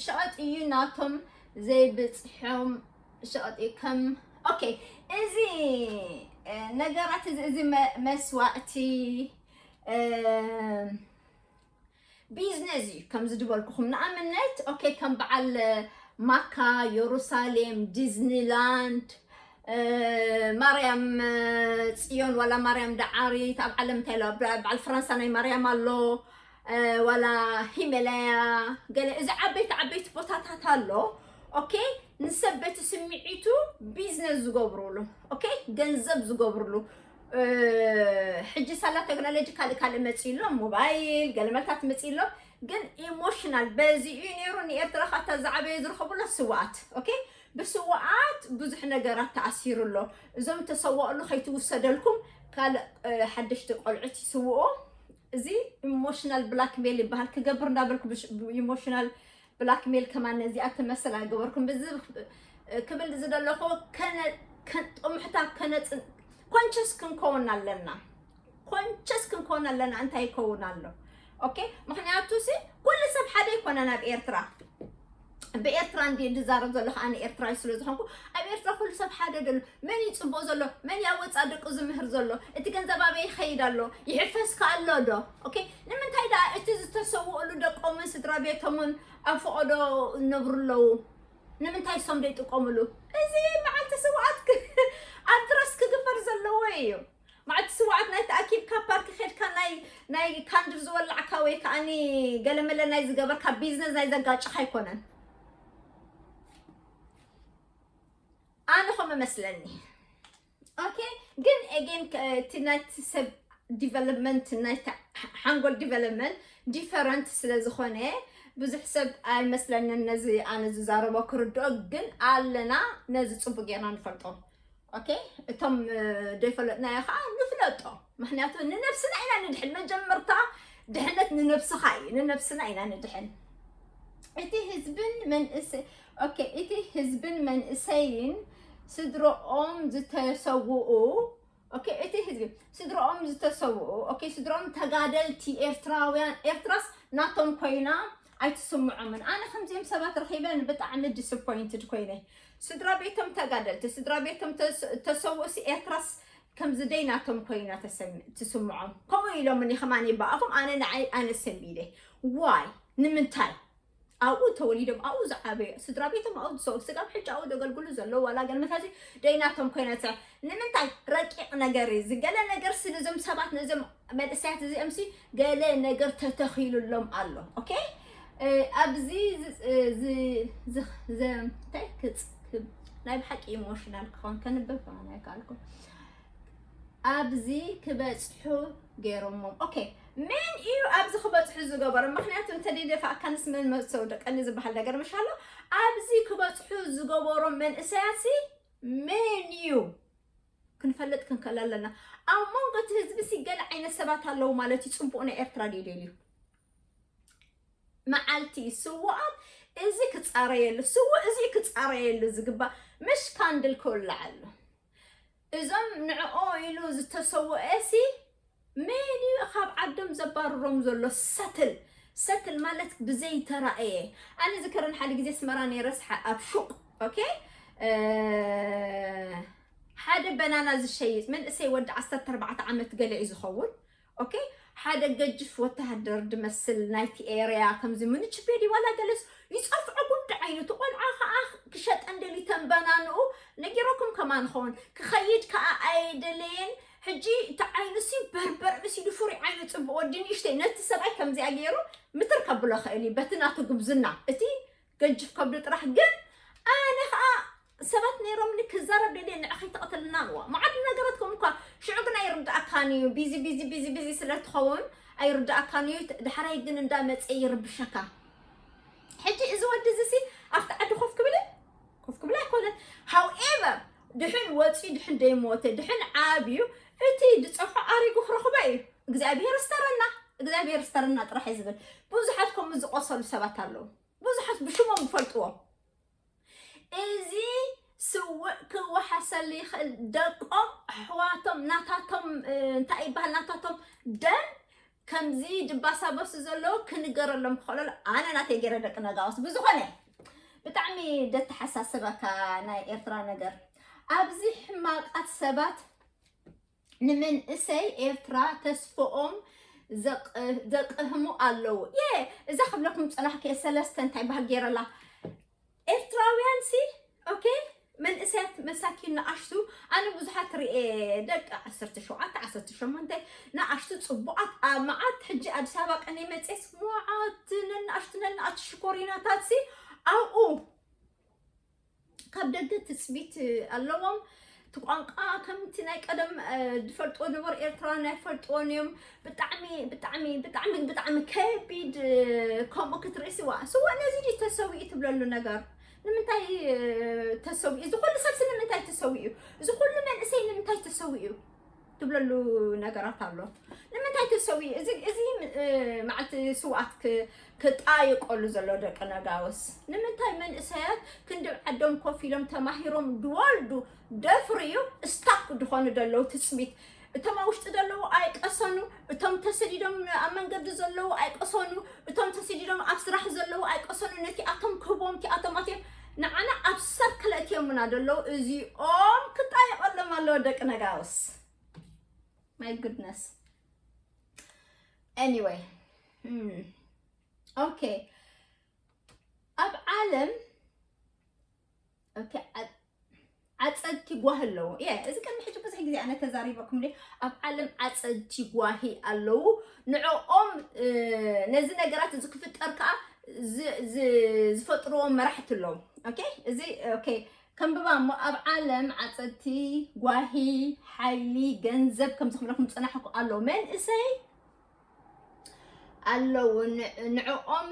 ሸቐጥ እዩ ናቶም ዘይብፅሖም ሸቐጥ እዩ ከም ኦኬ እዚ ነገራት እዚ እዚ መስዋእቲ ቢዝነስ እዩ። ከምዚ ዝበልኩኹም ንኣብነት ኦኬ ከም በዓል ማካ፣ የሩሳሌም፣ ዲዝኒላንድ፣ ማርያም ፅዮን ዋላ ማርያም ዳዓሪት ኣብ ዓለም እንታይ ኣሎ? በዓል ፈረንሳ ናይ ማርያም ኣሎ ዋላ ሂመላያ ገለ እዚ ዓበይቲ ዓበይቲ ቦታታት ኣሎ። ኦኬ ንሰብ በቲ ስምዒቱ ቢዝነስ ዝገብሩሉ ኦኬ ገንዘብ ዝገብሩሉ ሕጂ ሳላ ቴክኖሎጂ ካልእ ካልእ መፂ ኣሎ፣ ሞባይል ገለ መልታት መፂ ኣሎ። ግን ኢሞሽናል በዚ እዩ ነይሩ። ንኤርትራ ካታ ዝዓበየ ዝረኸብሎ ስዋኣት ኦኬ ብስዋኣት ብዙሕ ነገራት ተኣሲሩ ኣሎ። እዞም ተሰዋእሉ ከይትውሰደልኩም ካልእ ሓደሽቲ ቆልዑት ይስውኦ። እዚ ኢሞሽናል ብላክሜል ይበሃል። ክገብር እንዳበልኩ ኢሞሽናል ብላክሜል ከማን ነዚኣ ትመስል ኣይገበርኩም። ብዚ ክብል ዝደለኹ ጥሙሕታ ከነፅ ኮንቸስ ክንከውን ኣለና። ኮንቸስ ክንከውን ኣለና። እንታይ ይከውን ኣሎ? ኦኬ ምክንያቱ ሲ ኩሉ ሰብ ሓደ ይኮነን ኣብ ኤርትራ። ብኤርትራ እንዲ ዝዛረብ ዘለኹ ኣነ ኤርትራዊ ስለ ዝኾንኩ ኣብ ኤርትራ ኩሉ ሰብ ሓደ ደሎ መን ይፅቦ ዘሎ መን ያወፃ ደቁ ዝምህር ዘሎ እቲ ገንዘብ ኣበይ ይኸይድ ኣሎ ይሕፈስ ከኣሎ ዶ? ኦኬ ንምንታይ ደኣ እቲ ዝተሰውእሉ ደቆምን ስድራ ቤቶምን ኣብ ፈቐዶ እነብሩ ኣለዉ? ንምንታይ ሶም ደይጥቀምሉ? እዚ መዓልቲ ስውኣት ኣድረስ ክግበር ዘለዎ እዩ። መዓልቲ ስውኣት ናይ ተኣኪብካ ፓርክ ኸድካ ናይ ናይ ካንድል ዝወላዕካ ወይ ከዓኒ ገለመለ ናይ ዝገበርካ ቢዝነስ ናይ ዘጋጭኻ ኣይኮነን። ኣነ ከም መስለኒ ኦኬ ግን ኤጌን እቲ ናይቲ ሰብ ዲቨሎፕመንት ናይ ሓንጎል ዲቨሎፕመንት ዲፈረንት ስለ ዝኾነ ብዙሕ ሰብ ኣይመስለንን ነዚ ኣነ ዝዛረቦ ክርድኦ። ግን ኣለና ነዚ ፅቡቅ ጌርና ንፈልጦ። ኦኬ እቶም ዘይፈለጥናዮ ከዓ ንፍለጦ። ምክንያቱ ንነብስና ኢና ንድሕን። መጀመርታ ድሕነት ንነብስኻ እዩ፣ ንነብስና ኢና ንድሕን። እቲ ህዝብን መንእሰይ ኦኬ እቲ ህዝብን መንእሰይን ስድሮኦም ዝተሰውኡ ኦኬ እቲ ህዝቢ ስድሮኦም ዝተሰውኡ ኦኬ ስድሮኦም ተጋደልቲ ኤርትራውያን ኤርትራስ ናቶም ኮይና ኣይትስምዖምን። ኣነ ከምዚኦም ሰባት ረኺበ ብጣዕሚ ዲስፖይንትድ ኮይነ። ስድራ ቤቶም ተጋደልቲ ስድራ ቤቶም ተሰውኡሲ ኤርትራስ ከምዚ ደይ ናቶም ኮይና ትስምዖም። ከምኡ ኢሎምኒ ከማን ይበኣኹም ኣነ ንዓይ ኣነ ሰሚደ ዋይ ንምንታይ ኣብኡ ተወሊዶም ኣብኡ ዝዓበዩ ስድራ ቤቶም ኣብኡ ዝሰው ስጋብ ሕጂ ኣብኡ ዘገልግሉ ዘለዉ ዋላ ገለ መታሲ ደይናቶም ኮይነተ ንምንታይ ረቂቕ ነገር እዩ ዝገለ ነገር ስንዞም ሰባት ነዞም መንእሰያት እዚኦም ሲ ገለ ነገር ተተኺሉሎም ኣሎ። ኦኬ ኣብዚ እንታይ ክፅ ናይ ብሓቂ ኢሞሽናል ክኸውን ከንብብ ከማን ኣይከኣልኩም። ኣብዚ ክበፅሑ ገይሮሞም። ኦኬ መን እዩ ኣብዚ ክበፅሑ ዝገበሮም? ምክንያቱ እንተደይደፋእካንስ መን መሰው ደቀኒ ዝበሃል ነገር ምሽ ኣሎ። ኣብዚ ክበፅሑ ዝገበሮም መንእሰያሲ መን እዩ? ክንፈልጥ ክንክእል ኣለና። ኣብ መንጎ እቲ ህዝቢ ሲ ገለ ዓይነት ሰባት ኣለዉ ማለት እዩ። ፅቡቅ ናይ ኤርትራ ደይደልዩ መዓልቲ እዩ ስውኣት እዚ ክፃረየሉ ስውእ እዚ ክፃረየሉ ዝግባእ ምሽ ካንድል ክውላዕ ኣሎ። እዞም ንዕኦ ኢሉ ዝተሰወኤ ሲ መን እዩ ካብ ዓዶም ዘባርሮም ዘሎ? ሰትል ሰትል ማለት ብዘይተራእየ ኣነ ዝከረን ሓደ ግዜ ስመራ ነይረስ ኣብ ሹቅ ኦኬ ሓደ በናና ዝሸይጥ መንእሰይ ወዲ ዓሰርተ ኣርባዕተ ዓመት ገለ እዩ ዝኸውን ኦኬ ሓደ ገጅፍ ወተሃደር ድመስል ናይቲ ኤርያ ከምዚ ምንችፔዲ ዋላ ገለስ ይጸፍዑ ጉንዲ ዓይነቱ ቆልዓ ከኣ ክሸጠን ደሊተን በናንኡ ነጊረኩም ከማን ኸውን ክኸይድ ከኣ ኣይደለየን ሕጂ እቲ ዓይኑ ሲ በርበር ምስ ኢሉ ፍሩይ ዓይኑ ጽቡቕ ወዲ ንእሽተይ ነቲ ሰብኣይ ከምዚኣ ገይሩ ምትር ከብሎ ኽእል እዩ በቲ ናቱ ጉብዝና እቲ ገጅፍ ከብዱ ጥራሕ ግን ኣነ ኸኣ ሰባት ነይሮምኒ ክዛረብ ደልየ ንዕኺ ተቕትልና እዋ መዓት ነገራት ከም እኳ ሽዑ ግን ኣይርድኣካን እዩ ቢዚ ቢዚ ቢዚ ቢዚ ስለ ትኸውን ኣይርድኣካን እዩ ድሕራይ ግን እንዳመፀ ይርብሸካ ሕጂ እዚ ወዲ እዚ ሲ ኣብቲ ዓዲ ኮፍ ክብል ኮፍ ክብል ኣይኮነን። However ድሕን ወፂ ድሕን ደይሞተ ድሕን ዓብዩ እቲ ዝፀፍሖ ኣሪጉ ክረኽቦ እዩ። እግዚኣብሔር ስተረና፣ እግዚኣብሔር ስተረና ጥራሕ እዩ ዝብል። ብዙሓት ከምኡ ዝቆሰሉ ሰባት ኣለዉ። ብዙሓት ብሽሞም ዝፈልጥዎም። እዚ ስውእ ክወሓሰሉ ይኽእል። ደቆም ኣሕዋቶም ናታቶም እንታይ ይበሃል ናታቶም ደም ከምዚ ድባሳበሱ ዘለዉ ክንገረሎም ክኽእለሉ ኣነ ናተይ ገይረ ደቂ ነጋውስ ብዝኾነ ብጣዕሚ ደተሓሳስበካ ናይ ኤርትራ ነገር ኣብዚ ሕማቃት ሰባት ንምንእሰይ ኤርትራ ተስፎኦም ዘቅህሙ ኣለዉ የ እዛ ክብለኩም ፀናሕከ ሰለስተ እንታይ ባህል ገይረላ ኤርትራውያን ሲ ኦኬ መንእሰያት መሳኪን ንኣሽቱ ኣነ ብዙሓት ርኤ ደቂ ዓሰርተ ሸውዓተ ዓሰርተ ሸሞንተ ንኣሽቱ ፅቡቃት ኣብ መዓት ሕጂ ኣዲስ ኣበባ ቀነ መፅስ መዓት ነንኣሽቱ ነንኣት ሽኮሪናታት ሲ ኣብኡ ካብ ደገ ትፅቢት ኣለዎም እቲ ቋንቋ ከምቲ ናይ ቀደም ዝፈልጥዎ ነበሩ ኤርትራውያን ኣይፈልጥዎን እዮም ብጣዕሚ ብጣዕሚ ብጣዕሚ ብጣዕሚ ከቢድ ከምኡ ክትርኢ ስዋ ስዋ ነዚ ድዩ ተሰዊኡ ትብለሉ ነገር ንምንታይ ተሰዊኡ እዚ ኩሉ ሰብሲ ንምንታይ ተሰዊኡ እዚ ኩሉ መንእሰይ ንምንታይ ተሰዊኡ ትብለሉ ነገራት ኣሎ ንምንታይ ተሰዊኡ እዚ እዚ መዓልቲ ስውኣት ክጣየቀሉ ዘሎ ደቂ ነጋውስ ንምንታይ መንእሰያት ክንዲ ዓዶም ኮፍ ኢሎም ተማሂሮም ድወልዱ ደፍርዩ ስታክ ድኾኑ ደለዉ ትፅቢት እቶም ኣብ ውሽጢ ደለዉ ኣይቀሰኑ እቶም ተሰዲዶም ኣብ መንገዲ ዘለዉ ኣይቀሰኑ እቶም ተሰዲዶም ኣብ ስራሕ ዘለዉ ኣይቀሰኑ ነቲ ኣቶም ክህቦም ቲኣቶም ኣትዮም ንዓና ኣብ ሰብ ክለእትዮምና ደለዉ እዚኦም ክጣየቀሎም ኣለዎ ደቂ ነጋውስ my goodness anyway okay ኣብ ዓለም ዓፀድቲ ጓሂ ኣለዉ የ እዚ ቅድሚ ሕጂ ብዙሕ ግዜ ኣነ ተዛሪበኩም ደ ኣብ ዓለም ዓፀድቲ ጓሂ ኣለዉ ንዕኦም ነዚ ነገራት እዚ ክፍጠር ከዓ ዝፈጥርዎ መራሕቲ ኣለዉ እዚ ከንብባ እሞ ኣብ ዓለም ዓፀድቲ ጓሂ ሓይሊ ገንዘብ ከምዚ ክብለኩም ዝፅናሕኩ ኣለዉ መንእሰይ ኣለዉ ንዕኦም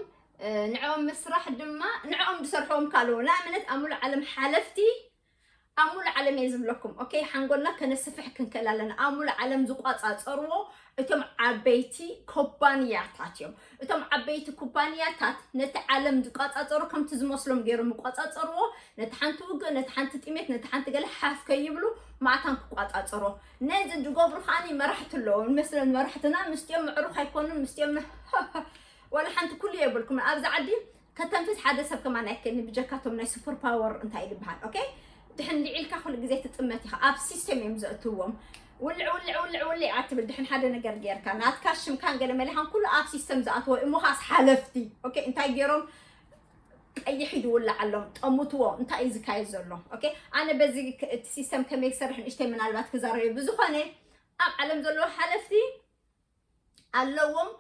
ንዕኦም ምስራሕ ድማ ንዕኦም ዝሰርሕዎም ካልኡ ንኣብነት ኣብ ሙሉእ ዓለም ሓለፍቲ ኣብ ሙሉእ ዓለም እየ ዝብለኩም ኦኬ ሓንጎልና ከነስፍሕ ክንክእል ኣለና ኣብ ሙሉእ ዓለም ዝቋፃፀርዎ እቶም ዓበይቲ ኩባንያታት እዮም እቶም ዓበይቲ ኩባንያታት ነቲ ዓለም ዝቋፃፀሩ ከምቲ ዝመስሎም ገይሮም ይቋፃፀርዎ ነቲ ሓንቲ ውግእ ነቲ ሓንቲ ጥሜት ነቲ ሓንቲ ገለ ሓፍ ከይብሉ ማእታን ክቋፃፀሮ ነዚ ዝገብሩ ከዓኒ መራሕቲ ኣለዎ ንመስለን መራሕትና ምስኦም ምዕሩኽ ኣይኮኑን ምስኦም ዋላ ሓንቲ ኩሉ የብልኩም ኣብዚ ዓዲ ከተንፍስ ሓደ ሰብ ከማን ኣይከኒ ብጀካቶም ናይ super power እንታይ ዝበሃል okay ድሕን ልዒልካ ኩሉ ግዜ ትጥመት ኢኻ ኣብ system እዮም ዘእትዎም ውልዕ ውልዕ ውልዕ ውልዕ ኣትብል ድሕን ሓደ ነገር ጌርካ ናትካ ሽምካን ገለ መሊኻን ኩሉ ኣብ system ዝኣትዎ እሞ ኻስ ሓለፍቲ okay እንታይ ገይሮም ቀይሕ ይድውላዓሎም ጠሙትዎ እንታይ እዩ ዝካየድ ዘሎ okay ኣነ በዚ እቲ system ከመይ ዝሰርሕ ንእሽተይ ምናልባት ክዛረብ ብዝኾነ ኣብ ዓለም ዘለዉ ሓለፍቲ ኣለዎም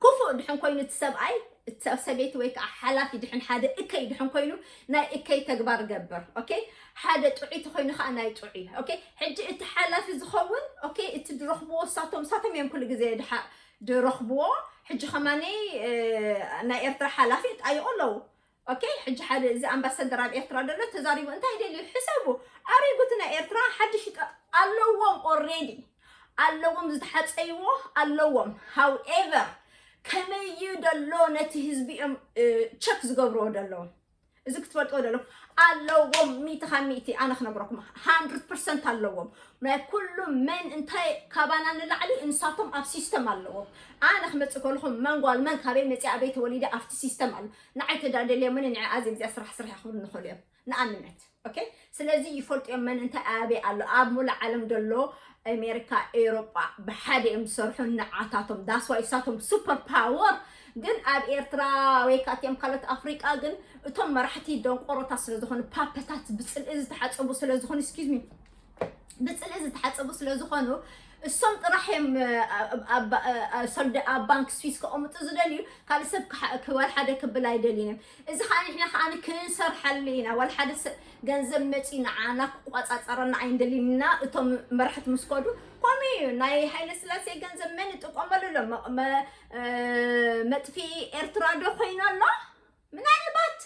ክፉእ ድሕን ኮይኑ እቲ ሰብኣይ እቲ ሰበይቲ ወይ ከዓ ሓላፊ ድሕን ሓደ እከይ ድሕን ኮይኑ ናይ እከይ ተግባር ገብር okay ሓደ ጥዑይ ተኮይኑ ከዓ ናይ ጥዑይ okay ሕጂ እቲ ሓላፊ ዝኸውን okay እቲ ድረኽብዎ እሳቶም እሳቶም እዮም ኩሉ ግዜ ድረኽብዎ ሕጂ ከማነይ ናይ ኤርትራ ሓላፊ ይጣየቁ ኣለዉ okay ሕጂ ሓደ እዚ ኣምባሳደር ኣብ ኤርትራ ዘሎ ተዛሪቡ እንታይ ደልዩ ሕሰቡ ኣሪጉ እቲ ናይ ኤርትራ ሓድሽ ይጠ ኣለዎም already ኣለዎም ዝተሓፀይዎ ኣለዎም however ከመይ እዩ ደሎ ነቲ ህዝቢ እዮም check ዝገብርዎ ደለዎም እዚ ክትፈልጥዎ ደሎ ኣለዎም ሚእቲ ካብ ሚእቲ ኣነ ክነግረኩም hundred percent ኣለዎም ናይ ኩሉ መን እንታይ ካባና ንላዕሊ እንሳቶም ኣብ system ኣለዎም ኣነ ክመፅእ ከለኹም መን ጓል መን ካበይ መፅኣ ኣበይ ተወሊደ ኣብቲ system ኣሎ ንዓይ ተዳደልዮምኒ ንዕኣ ዘይግዚኣ ስራሕ ስራሕ ክብሉ ንኽእሉ እዮም ንኣብነት okay ስለዚ ይፈልጡ እዮም መን እንታይ ኣበይ ኣሎ ኣብ ሙሉእ ዓለም ደሎ ኣሜሪካ ኤውሮጳ ብሓደ እዮም ዝሰርሑ ንዓታቶም that's why እሳቶም super power ግን ኣብ ኤርትራ ወይ ካትዮም ካልኦት ኣፍሪቃ ግን እቶም መራሕቲ ደንቆሮታት ስለ ዝኾኑ ፓፐታት ብፅልኢ ዝተሓፀቡ ስለ ዝኾኑ excuse me ብፅልኢ ዝተሓፀቡ ስለ ዝኾኑ እሶም ጥራሕ እዮም ሰልዲ ኣብ ባንክ ስዊስ ከቐምጡ ዝደልዩ ካልእ ሰብ ዋል ሓደ ክብል ኣይደልዩን እዮም እዚ ከዓ ንሕና ከዓ ክንሰርሓሉ ኢና ዋል ሓደ ገንዘብ መፂኡ ንዓና ክቋፃፀረና ኣይንደልዩን ኢና እቶም መራሕቲ ምስ ከዱ ከምኡ እዩ ናይ ሃይለ ስላሴ ገንዘብ መን ይጥቀመሉ ኣሎ መጥፊኢ ኤርትራ ዶ ኮይና ኣሎ ምናልባት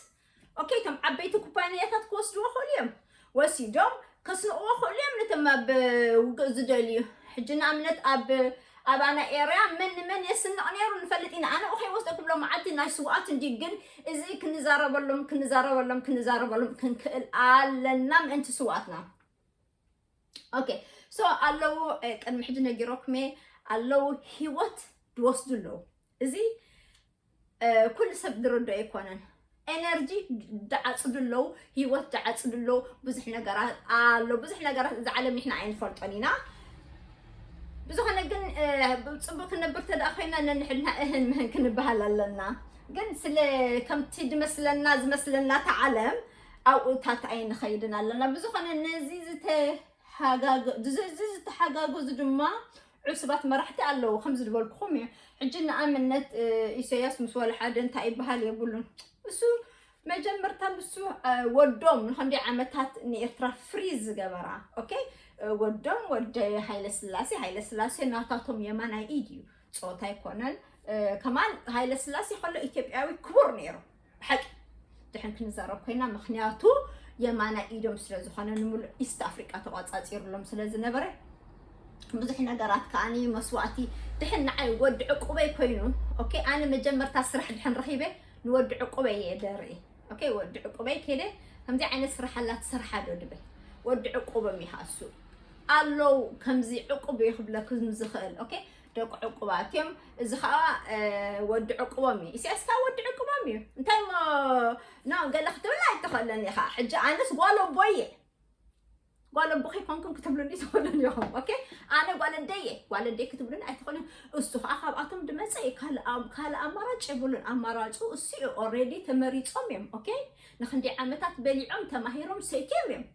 ኦኬ፣ እቶም ዓበይቲ ኩባንያታት ክወስድዎ ክእሉ እዮም። ወሲዶም ከስንቕዎ ክእሉ እዮም ነቶም ኣብ ውግእ ዝደልዩ። ሕጂ ንኣብነት ኣብ ኣባና ኤርያ መን ንመን የስንቕ ነይሩ ንፈልጥ ኢና። ኣነ ከይወስደኩም ሎም መዓልቲ ናይ ስውኣት እንዲ ግን እዚ ክንዛረበሎም ክንዛረበሎም ክንዛረበሎም ክንክእል ኣለና ምእንቲ ስውኣትና። ኦኬ፣ ሶ ኣለዉ ቅድሚ ሕጂ ነጊሮኩም ኣለዉ ህይወት ድወስዱ ኣለዉ። እዚ ኩሉ ሰብ ዝረዶ ኣይኮነን። ኤነርጂ ድዓፅዱ ኣለዉ፣ ህይወት ድዓፅዱ ኣለዉ። ብዙሕ ነገራት ኣሎ፣ ብዙሕ ነገራት እዚ ዓለም ንሕና ኣይንፈልጦን ኢና። ብዝኾነ ግን ጽቡቅ ክንነብር ተደኣ ኮይና ነንሕድና እህን ምህን ክንበሃል ኣለና። ግን ስለ ከምቲ ድመስለና ዝመስለና እታ ዓለም ኣብኡታት ኣይንኸይድን ኣለና። ብዝኾነ ነዚ ዝተሓጋገ- እዚ ዝተሓጋገዙ ድማ ዕሱባት መራሕቲ ኣለዉ። ከምዚ ዝበልኩኹም እዩ። ሕጂ ንኣብነት ኢሳያስ ምስ ወለ ሓደ እንታይ ይበሃል የብሉን። እሱ መጀመርታ ንሱ ወዶም ንኸንደይ ዓመታት ንኤርትራ ፍሪዝ ዝገበራ፣ ኦኬ፣ ወዶም ወደ ሃይለ ስላሴ፣ ሃይለ ስላሴ ናታቶም የማናይ ኢድ እዩ፣ ጾታ ኣይኮነን። ከማን ሃይለ ስላሴ ከሎ ኢትዮጵያዊ ክቡር ነይሩ ብሓቂ ድሕን ክንዛረብ ኮይና፣ ምክንያቱ የማናይ ኢዶም ስለ ዝኾነ ንምሉእ ኢስት ኣፍሪቃ ተቋጻጺሩሎም ስለ ዝነበረ ብዙሕ ነገራት ከኣኒ መስዋእቲ ድሕን ንዓይ ወዲ ዕቁበይ ኮይኑ፣ ኦኬ፣ ኣነ መጀመርታ ስራሕ ድሕን ረኺበ ንወዲ ዕቁበይ እየ ደርኢ። ኦኬ፣ ወዲ ዕቁበይ ከይደ ከምዚ ዓይነት ስራሕ ኣላ ትሰርሓ ዶ ድብል ወዲ ዕቁቦም ይሃሱ ኣለዉ። ከምዚ ዕቁብ እዩ ክብለኩም ዝኽእል። ኦኬ፣ ደቂ ዕቁባት እዮም። እዚ ከዓ ወዲ ዕቁቦም እዩ። ኢሳያስ ከዓ ወዲ ዕቁቦም እዩ። እንታይ ሞ ኖ ገለ ክትብል ኣይትኽእልን ኢኻ። ሕጂ ኣነስ ጓል ኣቦ እየ። ጓል ኣቦ ከይኮንኩም ክትብሉኒ ትኽእሉን ኢኹም። ኦኬ፣ ኣነ ጓል ኣደይ እየ። ጓል ኣደይ ክትብሉኒ ኣይትኽእሉን። እሱ ከዓ ካብኣቶም ድመፀ እዩ። ካልእ ኣም- ካልእ ኣማራጭ የብሉን። ኣማራጩ እሱ እዩ። ኦልሬዲ ተመሪፆም እዮም። ኦኬ፣ ንክንደይ ዓመታት በሊዖም ተማሂሮም ሰይትዮም እዮም።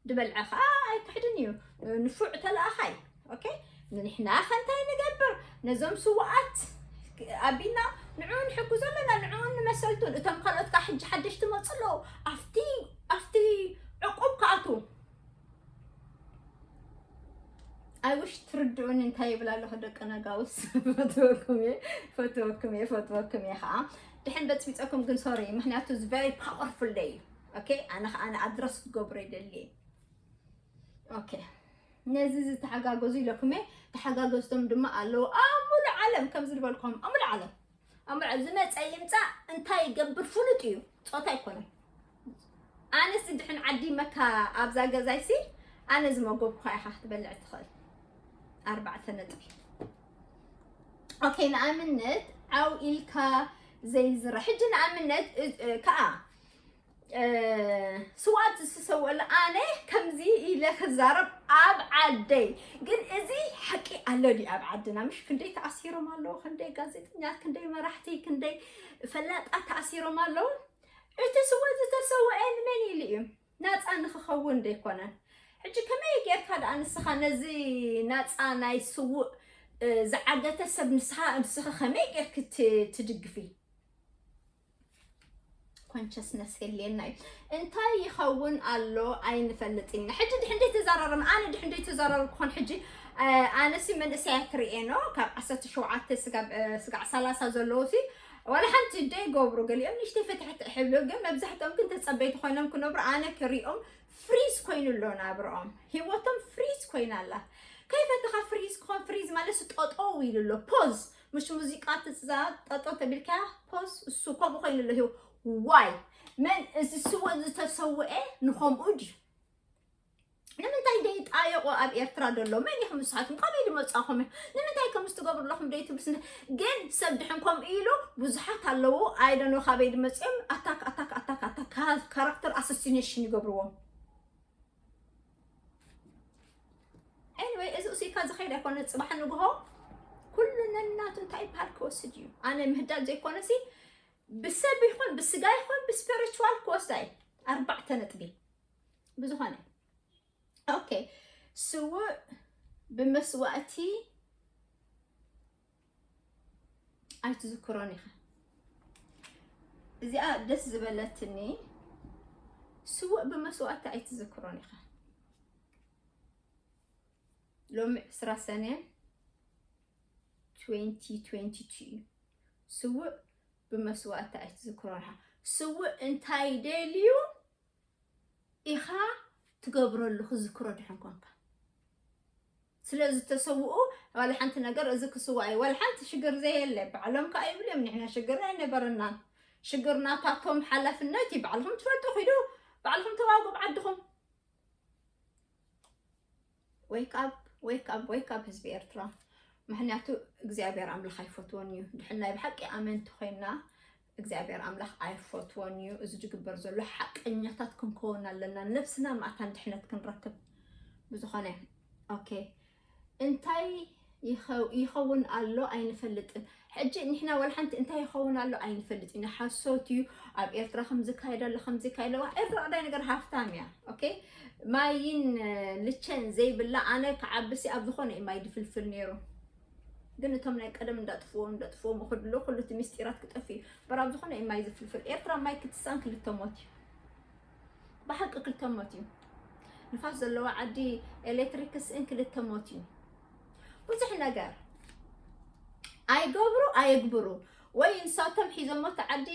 ድበልዐ ከዓ ኣይክሕድን እዩ። ንፉዕ ተለኣኻይ። ኦኬ፣ ንሕና ከ እንታይ ንገብር? ነዞም ስውኣት ኣቢና ንዕኡ ንሕግዞ ኣለና፣ ንዕኡ ንመሰልቱን። እቶም ካልኦት ከዓ ሕጂ ሓደሽቲ መፁ ኣለዉ። ኣብቲ ኣብቲ ዕቁብ ክኣትዉ። ኣይ ውሽ ትርድኡኒ እንታይ ይብል ኣለኹ ደቂ ነጋውስ። ፈትወኩም እየ፣ ፈትወኩም እየ፣ ፈትወኩም እየ ከዓ። ድሕን በፅቢፀኩም ግን ሶሪ፣ ምክንያቱ እዚ ቨሪ ፓወርፉል ደይ እዩ። ኦኬ፣ ኣነ ከዓ ኣነ ኣድረስ ክገብሮ ይደሊ እየ። ኦኬ፣ ነዚ ዝተሓጋገዙ ኢለኩም እየ። ተሓጋገዝቶም ድማ ኣለዉ ኣብ ሙሉእ ዓለም፣ ከምዚ ዝበልኩም ኣብ ሙሉእ ዓለም። ኣብ ሙሉእ ዓለም ዝመፀ ይምፃእ እንታይ ይገብር ፍሉጥ እዩ። ፆታ ኣይኮነን። ኣነስ ድሕን ዓዲ መካ ኣብዛ ገዛይሲ ኣነ ዝመገብኩኻ ኢኻ ክትበልዕ ትኽእል። ኣርባዕተ ነጥቢ። ኦኬ፣ ንኣብነት ዓው ኢልካ ዘይዝረ። ሕጂ ንኣብነት እ- እ- ከዓ እ፣ ስውኣት ዝሰውአሉ ኣነ ከምዚ ኢለ ክዛረብ ኣብ ዓደይ። ግን እዚ ሓቂ ኣሎ ድዩ ኣብ ዓድና? ምሽ ክንደይ ተኣሲሮም ኣለዉ፣ ክንደይ ጋዜጠኛት፣ ክንደይ መራሕቲ፣ ክንደይ ፈላጣት ተኣሲሮም ኣለዉ። እቲ ስውእ ዝተሰውአ ንመን ኢሉ እዩ? ናፃ ንክኸውን ደይኮነን። ሕጂ ከመይ ጌርካ ደኣ ንስኻ ነዚ ናፃ ናይ ስውእ እ፣ ዝዓገተ ሰብ ንስኻ ንስኺ ከመይ ጌርክ ት- ትድግፊ? ኮንሸስነስ የድልየና እዩ። እንታይ ይኸውን ኣሎ ኣይንፈልጥን ኢና። ሕጂ ድሕንደይ ተዘራረብና፣ ኣነ ድሕንደይ ተዘራረብ ክኾን ሕጂ እ፣ ኣነሲ መንእሰያት ርእየ ኖ ካብ ዓሰርተ ሸውዓተ ስጋብ እ፣ ስጋዕ ሰላሳ ዘለዉ ሲ ዋላ ሓንቲ ደይገብሩ፣ ገሊኦም ንእሽተይ ፈትሕቲ ሕብሉ ግን መብዛሕትኦም ግን ተጸበይቲ ኮይኖም ክነብሩ ኣነ ክሪኦም ፍሪዝ ኮይኑ ኣሎ ናብርኦም፣ ህይወቶም ፍሪዝ ኮይና ኣላ። ከይፈተኻ ፍሪዝ ክኾን ፍሪዝ ማለት ጠጠው ኢሉ ኣሎ ፖዝ፣ ምሽ ሙዚቃ ትዛ ጠጠው ተቢልካ ፖዝ እሱ ከምኡ ኮይኑ ኣሎ ህይወት። ዋይ መን እዚ ስወ ዝተሰውአ ንኸምኡ ድዩ? ንምንታይ ደይጣየቑ ኣብ ኤርትራ ደሎ መን ኢኹም ንስኻትኩም ካበይ ድመጻኹም እዩ ንምንታይ ከምዚ ትገብሩ ኣለኹም ደይትብሉ ስነ ግን ሰብ ድሕን ከምኡ ኢሉ ብዙሓት ኣለዉ ኣይደኖ ካበይ ድመጽኦም ኣታክ ኣታክ ኣታክ ኣታክ ካራክተር ኣሰሲኔሽን ይገብርዎም። Anyway እዚ ኡሲካ ዝኸይድ ኣይኮነ ጽባሕ ንግሆ ኩሉ ነናቱ እንታይ ይበሃል ክወስድ እዩ ኣነ ምህዳድ ዘይኮነሲ ብሰብ ይኹን ብስጋ ይኹን ብስፒሪቹዋል ክወስዳ እዩ። ኣርባዕተ ነጥቢ ብዝኾነ ኦኬ ስውእ ብመስዋእቲ ኣይትዝክሮን ኢኻ። እዚኣ ደስ ዝበለትኒ ስውእ ብመስዋእቲ ኣይትዝክሮን ኢኻ። ሎሚ ዕስራ ሰነ twenty twenty-two እዩ። ስውእ ብመስዋእቲ ኣይትዝክሮን ኢኻ። ስውእ እንታይ ደልዩ ኢኻ ትገብረሉ ክዝክሮ ድሕን ኮንካ። ስለዚ ተሰውኡ ዋላ ሓንቲ ነገር እዚ ክስዋእ እዩ። ዋላ ሓንቲ ሽግር ዘየለ ባዕሎም ከኣ ይብሉ እዮም፣ ንሕና ሽግር ኣይነበረናን። ሽግር ናታቶም ሓላፍነት እዩ። ባዕልኹም ትፈልጡ፣ ኪዱ ባዕልኹም ተዋግኡ ዓድኹም። Wake up, wake up, wake up ህዝቢ ኤርትራ። ምክንያቱ እግዚኣብሔር ኣምላኽ ኣይፈትዎን እዩ። ድሕን ናይ ብሓቂ ኣመንቲ ኮይና እግዚኣብሔር ኣምላኽ ኣይፈትዎን እዩ። እዚ ዝግበር ዘሎ ሓቀኛታት ክንከውን ኣለና፣ ነብስና ማእታን ድሕነት ክንረክብ። ብዝኾነ ኦኬ፣ እንታይ ይኸው- ይኸውን ኣሎ ኣይንፈልጥን። ሕጂ ንሕና ዋላ ሓንቲ እንታይ ይኸውን ኣሎ ኣይንፈልጥ ኢና። ሓሶት እዩ። ኣብ ኤርትራ ከም ዝካየድ ኣሎ፣ ከም ዝካየድ ኣለዋ። ኤርትራ ቀዳይ ነገር ሃፍታም እያ። ኦኬ፣ ማይን ልቸን ዘይብላ፣ ኣነ ክዓብሲ ኣብ ዝኾነ እዩ ማይ ድፍልፍል ነይሩ። ግን እቶም ናይ ቀደም እንዳጥፍዎም እንዳጥፍዎም ክድሎ ኩሉ እቲ ምስጢራት ክጠፍእ እዩ። በራብ ዝኾነ እዩ ማይ ዝፍልፍል። ኤርትራ ማይ ክትሳን ክልተ ሞት እዩ። ብሓቂ ክልተ ሞት እዩ። ንፋስ ዘለዋ ዓዲ ኤሌክትሪክ ስእን ክልተ ሞት እዩ። ብዙሕ ነገር ኣይገብሩ ኣየግብሩ፣ ወይ ንሳቶም ሒዞሞ እቲ ዓዲ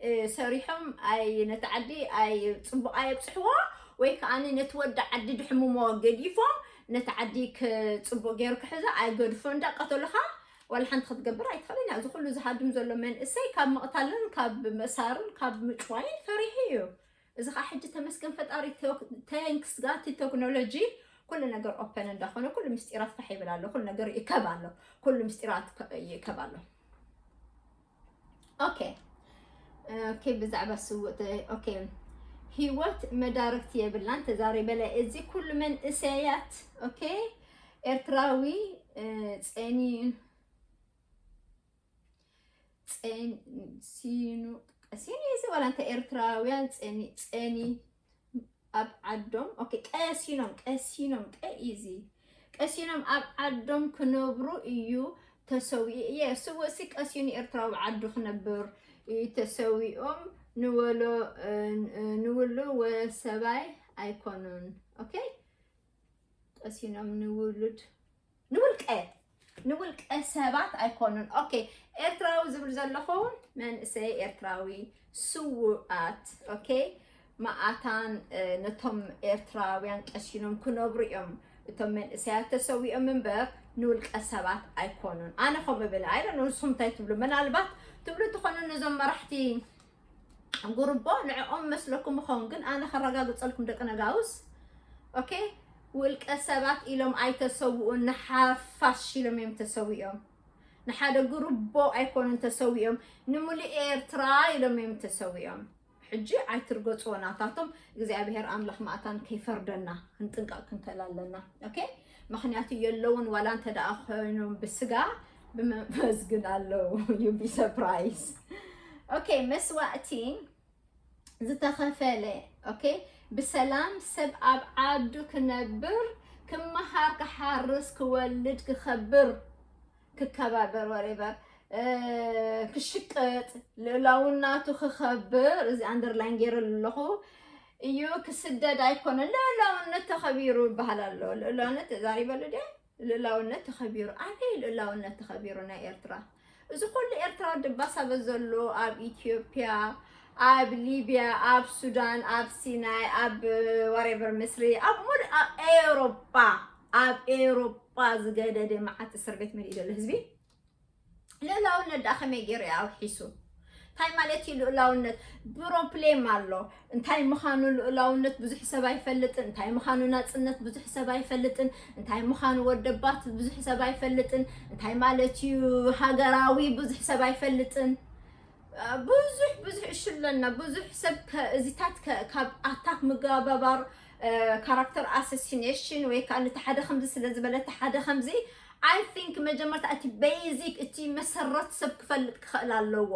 እ፣ ሰሪሖም ኣይ ነቲ ዓዲ ኣይ ጽቡቕ ኣየብጽሕዎ፣ ወይ ከኣ ነቲ ወዲ ዓዲ ድሕምሞ ገዲፎም ነቲ ዓዲ ክ- ጽቡቕ ገይሩ ክሕዞ ኣይገድፎ እንዳቀተሉኻ ዋላ ሓንቲ ክትገብር ኣይትኽእልን እያ። እዚ ኩሉ ዝሃድም ዘሎ መንእሰይ ካብ ምቕታልን ካብ ምእሳርን ካብ ምጭዋይን ፈሪሑ እዩ። እዚ ከዓ ሕጂ ተመስገን ፈጣሪ፣ ቴክ- thanks ጋቲ ቴክኖሎጂ ኩሉ ነገር ኦፐን እንዳኾነ ኩሉ ምስጢራት ፋሕ ይብል ኣሎ፣ ኩሉ ነገር ይእከብ ኣሎ፣ ኩሉ ምስጢራት ከ- ይእከብ ኣሎ። ኦኬ ኦኬ፣ ብዛዕባ ስውእ ተ- ኦኬ፣ ህይወት መዳርግቲ የብላን ተዛሪበለ። እዚ ኩሉ መንእሰያት ኦኬ ኤርትራዊ እ፣ ጸኒ ጸን- ሲኑ ቀሲኑ እዚ ዋላ እንተ ኤርትራውያን ጸኒ ጸኒ ኣብ ዓዶም ኦኬ ቀሲኖም ቀሲኖም ቀ ኢዚ ቀሲኖም ኣብ ዓዶም ክነብሩ እዩ ተሰዊኡ እየ። ስውእሲ ቀሲኑ ኤርትራዊ ዓዱ ክነብር እዩ ተሰዊኦም ንወሎ ንውሉ ወሰባይ ኣይኮኑን። ኦኬ ቀሲኖም ንውሉድ ንውልቀ ንውልቀ ሰባት ኣይኮኑን። ኦኬ ኤርትራዊ ዝብል ዘለኹ መንእሰይ ኤርትራዊ ስውኣት ኦኬ መኣታን እ፣ ነቶም ኤርትራውያን ቀሲኖም ክነብሩ እዮም። እቶም መንእሰያት ተሰዊኦም እምበር ንውልቀ ሰባት ኣይኮኑን። ኣነ ከምኡ እብል ኣይደ ንስኹም እንታይ ትብሉ? ምናልባት ትብሉ ትኾኑ ነዞም መራሕቲ ጉርቦ ንዕኦም መስለኩም ይኸውን፣ ግን ኣነ ከረጋግጸልኩም ደቂ ነጋውስ ኦኬ ውልቀ ሰባት ኢሎም ኣይተሰውኡን፣ ንሓፋሽ ኢሎም እዮም ተሰዊኦም። ንሓደ ጉርቦ ኣይኮኑን ተሰዊኦም፣ ንሙሉእ ኤርትራ ኢሎም እዮም ተሰዊኦም። ሕጂ ኣይትርገጽዎ ናታቶም፣ እግዚኣብሔር ኣምላኽ ማእታን ከይፈርደና ክንጥንቀቕ ክንክእል ኣለና። ኦኬ ምክንያቱ የለውን ዋላ እንተ ደኣ ኮይኖም ብስጋ ብመንፈስ ግን ኣለዉ። You be surprised። ኦኬ መስዋእቲ ዝተኸፈለ ኦኬ ብሰላም ሰብ ኣብ ዓዱ ክነብር ክመሃር ክሓርስ ክወልድ ክኸብር ክከባበር whatever ክሽቅጥ ልእላውናቱ ክኸብር እዚ ኣንደርላይን ገይረ ኣለኹ እዩ። ክስደድ ኣይኮነን ልእላውነት ተኸቢሩ ይበሃል ኣሎ። ልእላውነት ተዛሪበሉ ደ ልእላውነት ተኸቢሩ ኣበይ ልእላውነት ተኸቢሩ ናይ ኤርትራ? እዚ ኩሉ ኤርትራ ድባሳበ ዘሎ ኣብ ኢትዮጵያ ኣብ ሊብያ ኣብ ሱዳን ኣብ ሲናይ ኣብ whatever ምስሪ ኣብ ሙሉእ ኣብ ኤውሮጳ ኣብ ኤውሮጳ ዝገደደ መዓት እስር ቤት መሊኡ ዘሎ ህዝቢ ልእላውነት ደኣ ከመይ ገይሩ እዩ ኣውሒሱ? እንታይ ማለት እዩ ልኡላውነት? ፕሮብሌም ኣሎ። እንታይ ምዃኑ ልኡላውነት ብዙሕ ሰብ ኣይፈልጥን። እንታይ ምዃኑ ናጽነት ብዙሕ ሰብ ኣይፈልጥን። እንታይ ምዃኑ ወደባት ብዙሕ ሰብ ኣይፈልጥን። እንታይ ማለት እዩ ሃገራዊ ብዙሕ ሰብ ኣይፈልጥን። ብዙሕ ብዙሕ እሹ ኣለና። ብዙሕ ሰብ እዚታት ካብ ኣታክ ምገባባር ካራክተር ኣሰሲኔሽን ወይ ከዓ ነቲ ሓደ ከምዚ ስለ ዝበለ እቲ ሓደ ከምዚ I think መጀመርታ እቲ ቤዚክ እቲ መሰረት ሰብ ክፈልጥ ክኽእል ኣለዎ።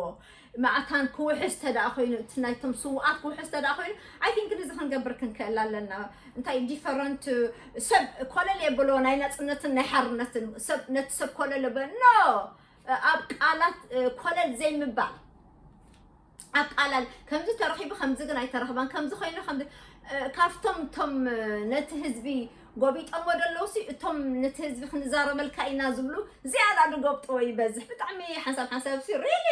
መኣታን ክውሕስ ተደኣ ኮይኑ እቲ ናይቶም ስውኣት ክውሕስ ተደኣ ኮይኑ I think ንዚ ክንገብር ክንክእል ኣለና። እንታይ ዲፈረንት ሰብ ኮለል የብሎ ናይ ናፅነትን ናይ ሓርነትን ሰብ ነቲ ሰብ ኮለል የብሎ no ኣብ ቃላት ኮለል ዘይምባል ኣቃላል ከምዚ ተረኺቡ ከምዚ ግን ኣይተረኽባን ከምዚ ኮይኑ ከምዚ ካብቶም ቶም ነቲ ህዝቢ ጎቢጦሞ ደለውሲ እቶም ነቲ ህዝቢ ክንዛረበልካ ኢና ዝብሉ ዝያዳ ዝጎብጥዎ ይበዝሕ። ብጣዕሚ ሓንሳብ ሓንሳብ ሲ ሪሊ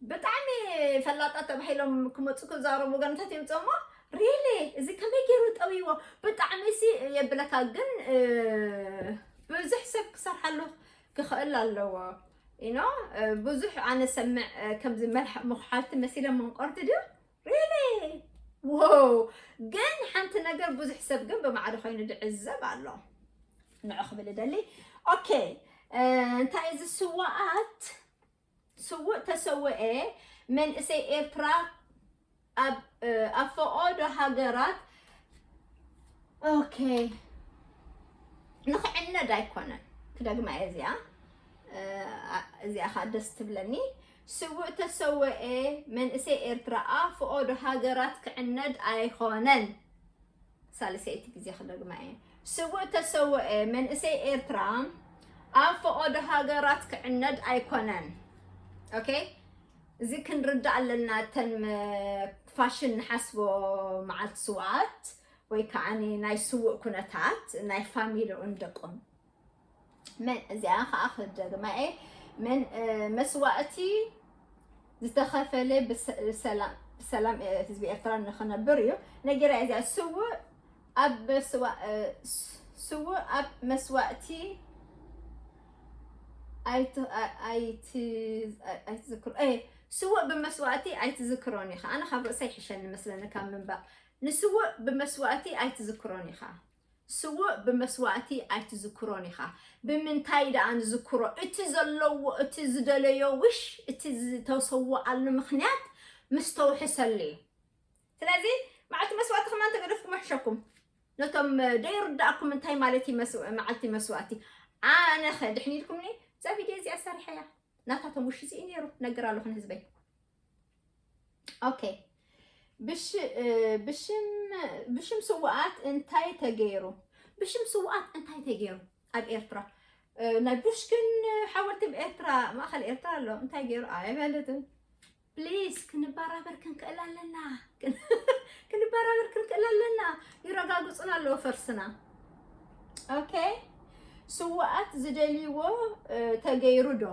ብጣዕሚ ፈላጣት ተባሂሎም ክመፁ ክዛረቡ ወገንታት ይምፅኡ እሞ፣ ሪሊ እዚ ከመይ ገይሩ ጠውይዎ? ብጣዕሚ ሲ የብለካ። ግን ብዙሕ ሰብ ክሰርሓሉ ክኽእል ኣለዎ። ኢኖ ብዙሕ ኣነ ሰምዕ፣ ከምዚ መልሕ ምኽሓልቲ መሲለ መንቆርቲ ድዩ? ሪሊ ዎው። ግን ሓንቲ ነገር፣ ብዙሕ ሰብ ግን ብማዕዶ ኮይኑ ድዕዘብ ኣሎ። ንዑ ክብል ደሊ። ኦኬ፣ እንታይ እዚ ስዋኣት ስውእ ተሰወኤ መንእሰይ ኤርትራ ኣብ ኣብ ፈቐዶ ሃገራት፣ ኦኬ፣ ንኽዕነድ ኣይኮነን። ክደግማ እየ እዚኣ። እዚኣ ኸዓ ደስ ትብለኒ። ስውእ ተሰወኤ መንእሰይ ኤርትራ ኣብ ፈቐዶ ሃገራት ክዕነድ ኣይኮነን። ሳልሰይቲ ግዜ ክደግማ እየ። ስውእ ተሰወኤ መንእሰይ ኤርትራ ኣብ ፈቐዶ ሃገራት ክዕነድ ኣይኮነን። ኦኬ፣ እዚ ክንርዳእ ኣለና። እተን ፋሽን ንሓስቦ መዓልቲ ስውኣት ወይ ከዓ ናይ ስውእ ኩነታት ናይ ፋሚሊኡን ደቁን መን እዚኣ ከዓ ክደግማ እየ። መን መስዋእቲ ዝተኸፈለ ብሰላም ህዝቢ ኤርትራ ንክነብር እዩ ነጊራ። እዚኣ ስውእ ኣብ መስዋ ስውእ ኣብ መስዋእቲ ኣይትዝክሮ። ስውእ ብመስዋእቲ ኣይትዝክሮን ኢኻ። ኣነ ካብ ርእሰይ ይሕሸኒ መስለኒ ካብ ምንባብ። ንስውእ ብመስዋእቲ ኣይትዝክሮን ኢኻ። ስውእ ብመስዋእቲ ኣይትዝክሮን ኢኻ። ብምንታይ ደኣ ንዝክሮ? እቲ ዘለዎ፣ እቲ ዝደለዮ ውሽ፣ እቲ ዝተሰወኣሉ ምኽንያት ምስ ተውሕሰሉ እዩ። ስለዚ መዓልቲ መስዋእቲ ከማን ተገደፍኩም ይሕሸኩም። ነቶም ደይርዳእኩም እንታይ ማለት እዩ መዓልቲ መስዋእቲ? ኣነ ኸ ድሕን ኢልኩምኒ እዛ ቪድዮ እዚኣ ሰሪሐያ። ናታቶም ውሽ እዚ እዩ ነይሩ። ነግር ኣለኹ ንህዝበይ። ኦኬ፣ ብሽም ስውኣት እንታይ ተገይሩ? ብሽም ስውኣት እንታይ ተገይሩ? ኣብ ኤርትራ ናይ ቡሽክን ሓወልቲ ኣብ ኤርትራ፣ ማእኸል ኤርትራ ኣሎ። እንታይ ገይሩ? ኣይበለትን። ፕሊስ ክንበራበር ክንክእል ኣለና። ክንበራበር ክንክእል ኣለና። ይረጋግፁና ኣለዎ ፈርስና። ኦኬ፣ ስውኣት ዝደልይዎ ተገይሩ ዶ?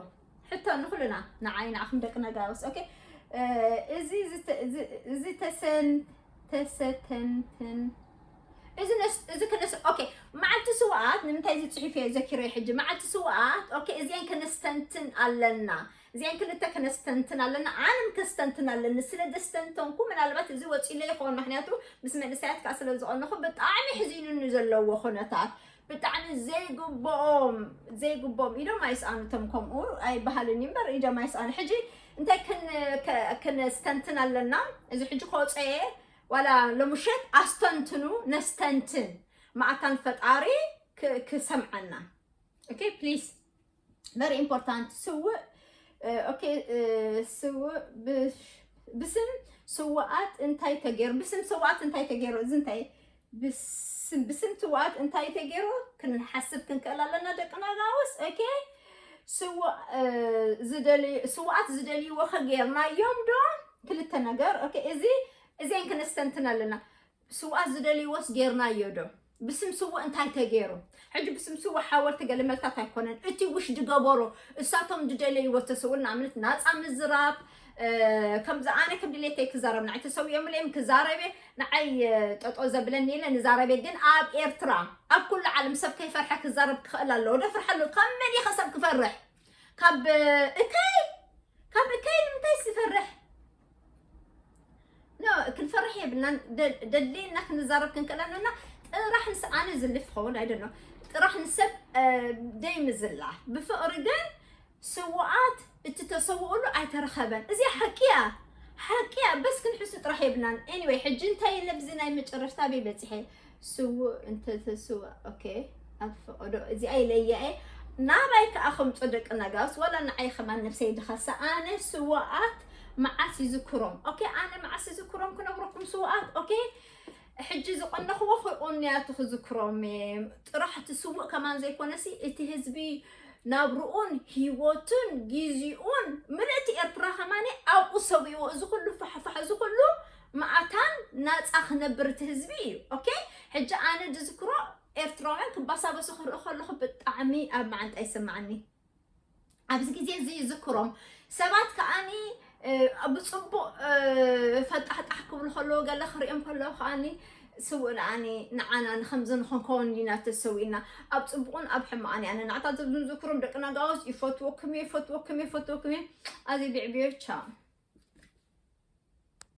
ሕቶ ንኩልና፣ ንዓይ ንዓኹም ደቂ ነጋውስ። ኦኬ፣ እዚ ተሰን ተሰተንትን እዚ ነስ እዚ ክነስ ኦኬ፣ መዓልቲ ስውኣት ንምንታይ እዚ ጽሒፈ ዘኪረ ሕጂ? መዓልቲ ስውኣት ኦኬ፣ እዚአን ከነስተንትን ኣለና። እዚአን ክልተ ከነስተንትን ኣለና። ኣነም ከስተንትን ኣለኒ። ስለ ዘስተንተንኩ ምናልባት እዚ ወጺለ ይኸውን፣ ምክንያቱ ምስ መንእሰያት ከኣ ስለ ዝቐነኹ ብጣዕሚ ሕዚኑኒ ዘለዎ ኩነታት። ብጣዕሚ ዘይግብኦም ዘይግብኦም ኢዶም ኣይስኣኑ። እቶም ከምኡ ኣይበሃልን እዩ እምበር ኢዶም ኣይስኣኑ። ሕጂ እንታይ ክነስተንትን ኣለና? እዚ ሕጂ ከወፀየ ዋላ ለሙሸት ኣስተንትኑ ነስተንትን መዓታን ፈጣሪ ክሰምዓና። ኦኬ ፕሊስ፣ ቨሪ ኢምፖርታንት። ስውእ ኦኬ፣ ስውእ ብስም ስውኣት እንታይ ተገይሩ? ብስም ስውኣት እንታይ ተገይሩ? እዚ እንታይ ብስም ስውኣት እንታይ ተገይሩ? ክንሓስብ ክንክእል ኣለና ደቂ ናጋውስ። ኦኬ፣ ስውኣት ዝደልይዎ ከገይርናዮም ዶ? ክልተ ነገር። ኦኬ፣ እዚ እዚአን ክነስተንትን ኣለና። ስውኣት ዝደልይዎስ ጌርናዮ ዶ? ብስም ስውእ እንታይ ተገይሩ? ሕጂ ብስም ስውእ ሓወልቲ ገለ መልታት ኣይኮነን። እቲ ውሽ ድገበሮ እሳቶም ድደለይዎ ተሰውኡ። ንኣብነት ናፃ ምዝራብ፣ ከምዚ ኣነ ከም ድሌተይ ክዛረብ፣ ንዓይ ተሰዊኦም ኢለ ክዛረብ እየ። ንዓይ ጠጦ ዘብለኒ ኢለ ንዛረብ እየ። ግን ኣብ ኤርትራ ኣብ ኩሉ ዓለም ሰብ ከይፈርሐ ክዛረብ ክኽእል ኣለዎ። ደፍርሐሉ። ካብ መን ኢኸ ሰብ ክፈርሕ? ካብ እከይ ካብ እከይ ንምንታይ ዝፈርሕ? ኖ፣ ክንፈርሕ የብልናን። ደድልየና ክንዛረብ ክንክእል ኣለና። ጥራሕ ንስ ኣነ ዝልፍ ኸውን ኣይደሎ ጥራሕ ንሰብ ደይምዝላ ብፍቕሪ ግን ስውኣት እቲ ተሰውእሉ ኣይተረኸበን። እዚ ሓቂ እያ፣ ሓቂ እያ። በስ ክንሕሱ ጥራሕ የብልናን። ኤኒወይ ሕጂ እንታይ ኢለ ብዚ ናይ መጨረሽታ ኣበይ በፂሐ? ስውእ እንተተስወ ኦኬ ኣብ ፈቐዶ እዚኣ ኢለያ እየ። ናባይ ከኣ ከምጾ ደቂ ነጋውስ ዋላ ንዓይ ከማን ነብሰይ ድኸሳ ኣነ ስውኣት መዓስ ይዝክሮም? ኦኬ ኣነ መዓስ ይዝክሮም ክነግረኩም ስውኣት ኦኬ ሕጂ ዝቐነኽዎ ክቕንያቱ ክዝክሮም እየ። ጥራሕ እቲ ስውእ ከማን ዘይኮነሲ እቲ ህዝቢ ናብርኡን ህይወቱን ጊዜኡን ምልእቲ ኤርትራ ከማኒ ኣብኡ ሰዊእዎ እዚ ኩሉ ፋሕፋሕ እዚ ኩሉ መዓታን ናፃ ክነብር እቲ ህዝቢ እዩ። ኦኬ ሕጂ ኣነ ድዝክሮ ኤርትራውያን ክባሳበሱ ክርኢ ከለኹ ብጣዕሚ ኣብ መዓንጣ ይስማዓኒ። ኣብዚ ግዜ እዚ ይዝክሮም ሰባት ከዓኒ ብፅቡቕ ፈጣሕጣሕ ክብሉ ከለዉ ገለ ክሪኦም ከለዉ ከዓኒ ስውእ ንዓኒ ንዓና ንከምዚ ንክንከውን ዲና ተሰዊእና ኣብ ፅቡቕን ኣብ ሕማቕን እያ ነናዕታ ዘብዝን ዝክሮም ደቂ ነጋውስ ይፈትወኩም እየ ይፈትወኩም እየ ይፈትወኩም እየ ኣዚ ቢዕብዮ ቻው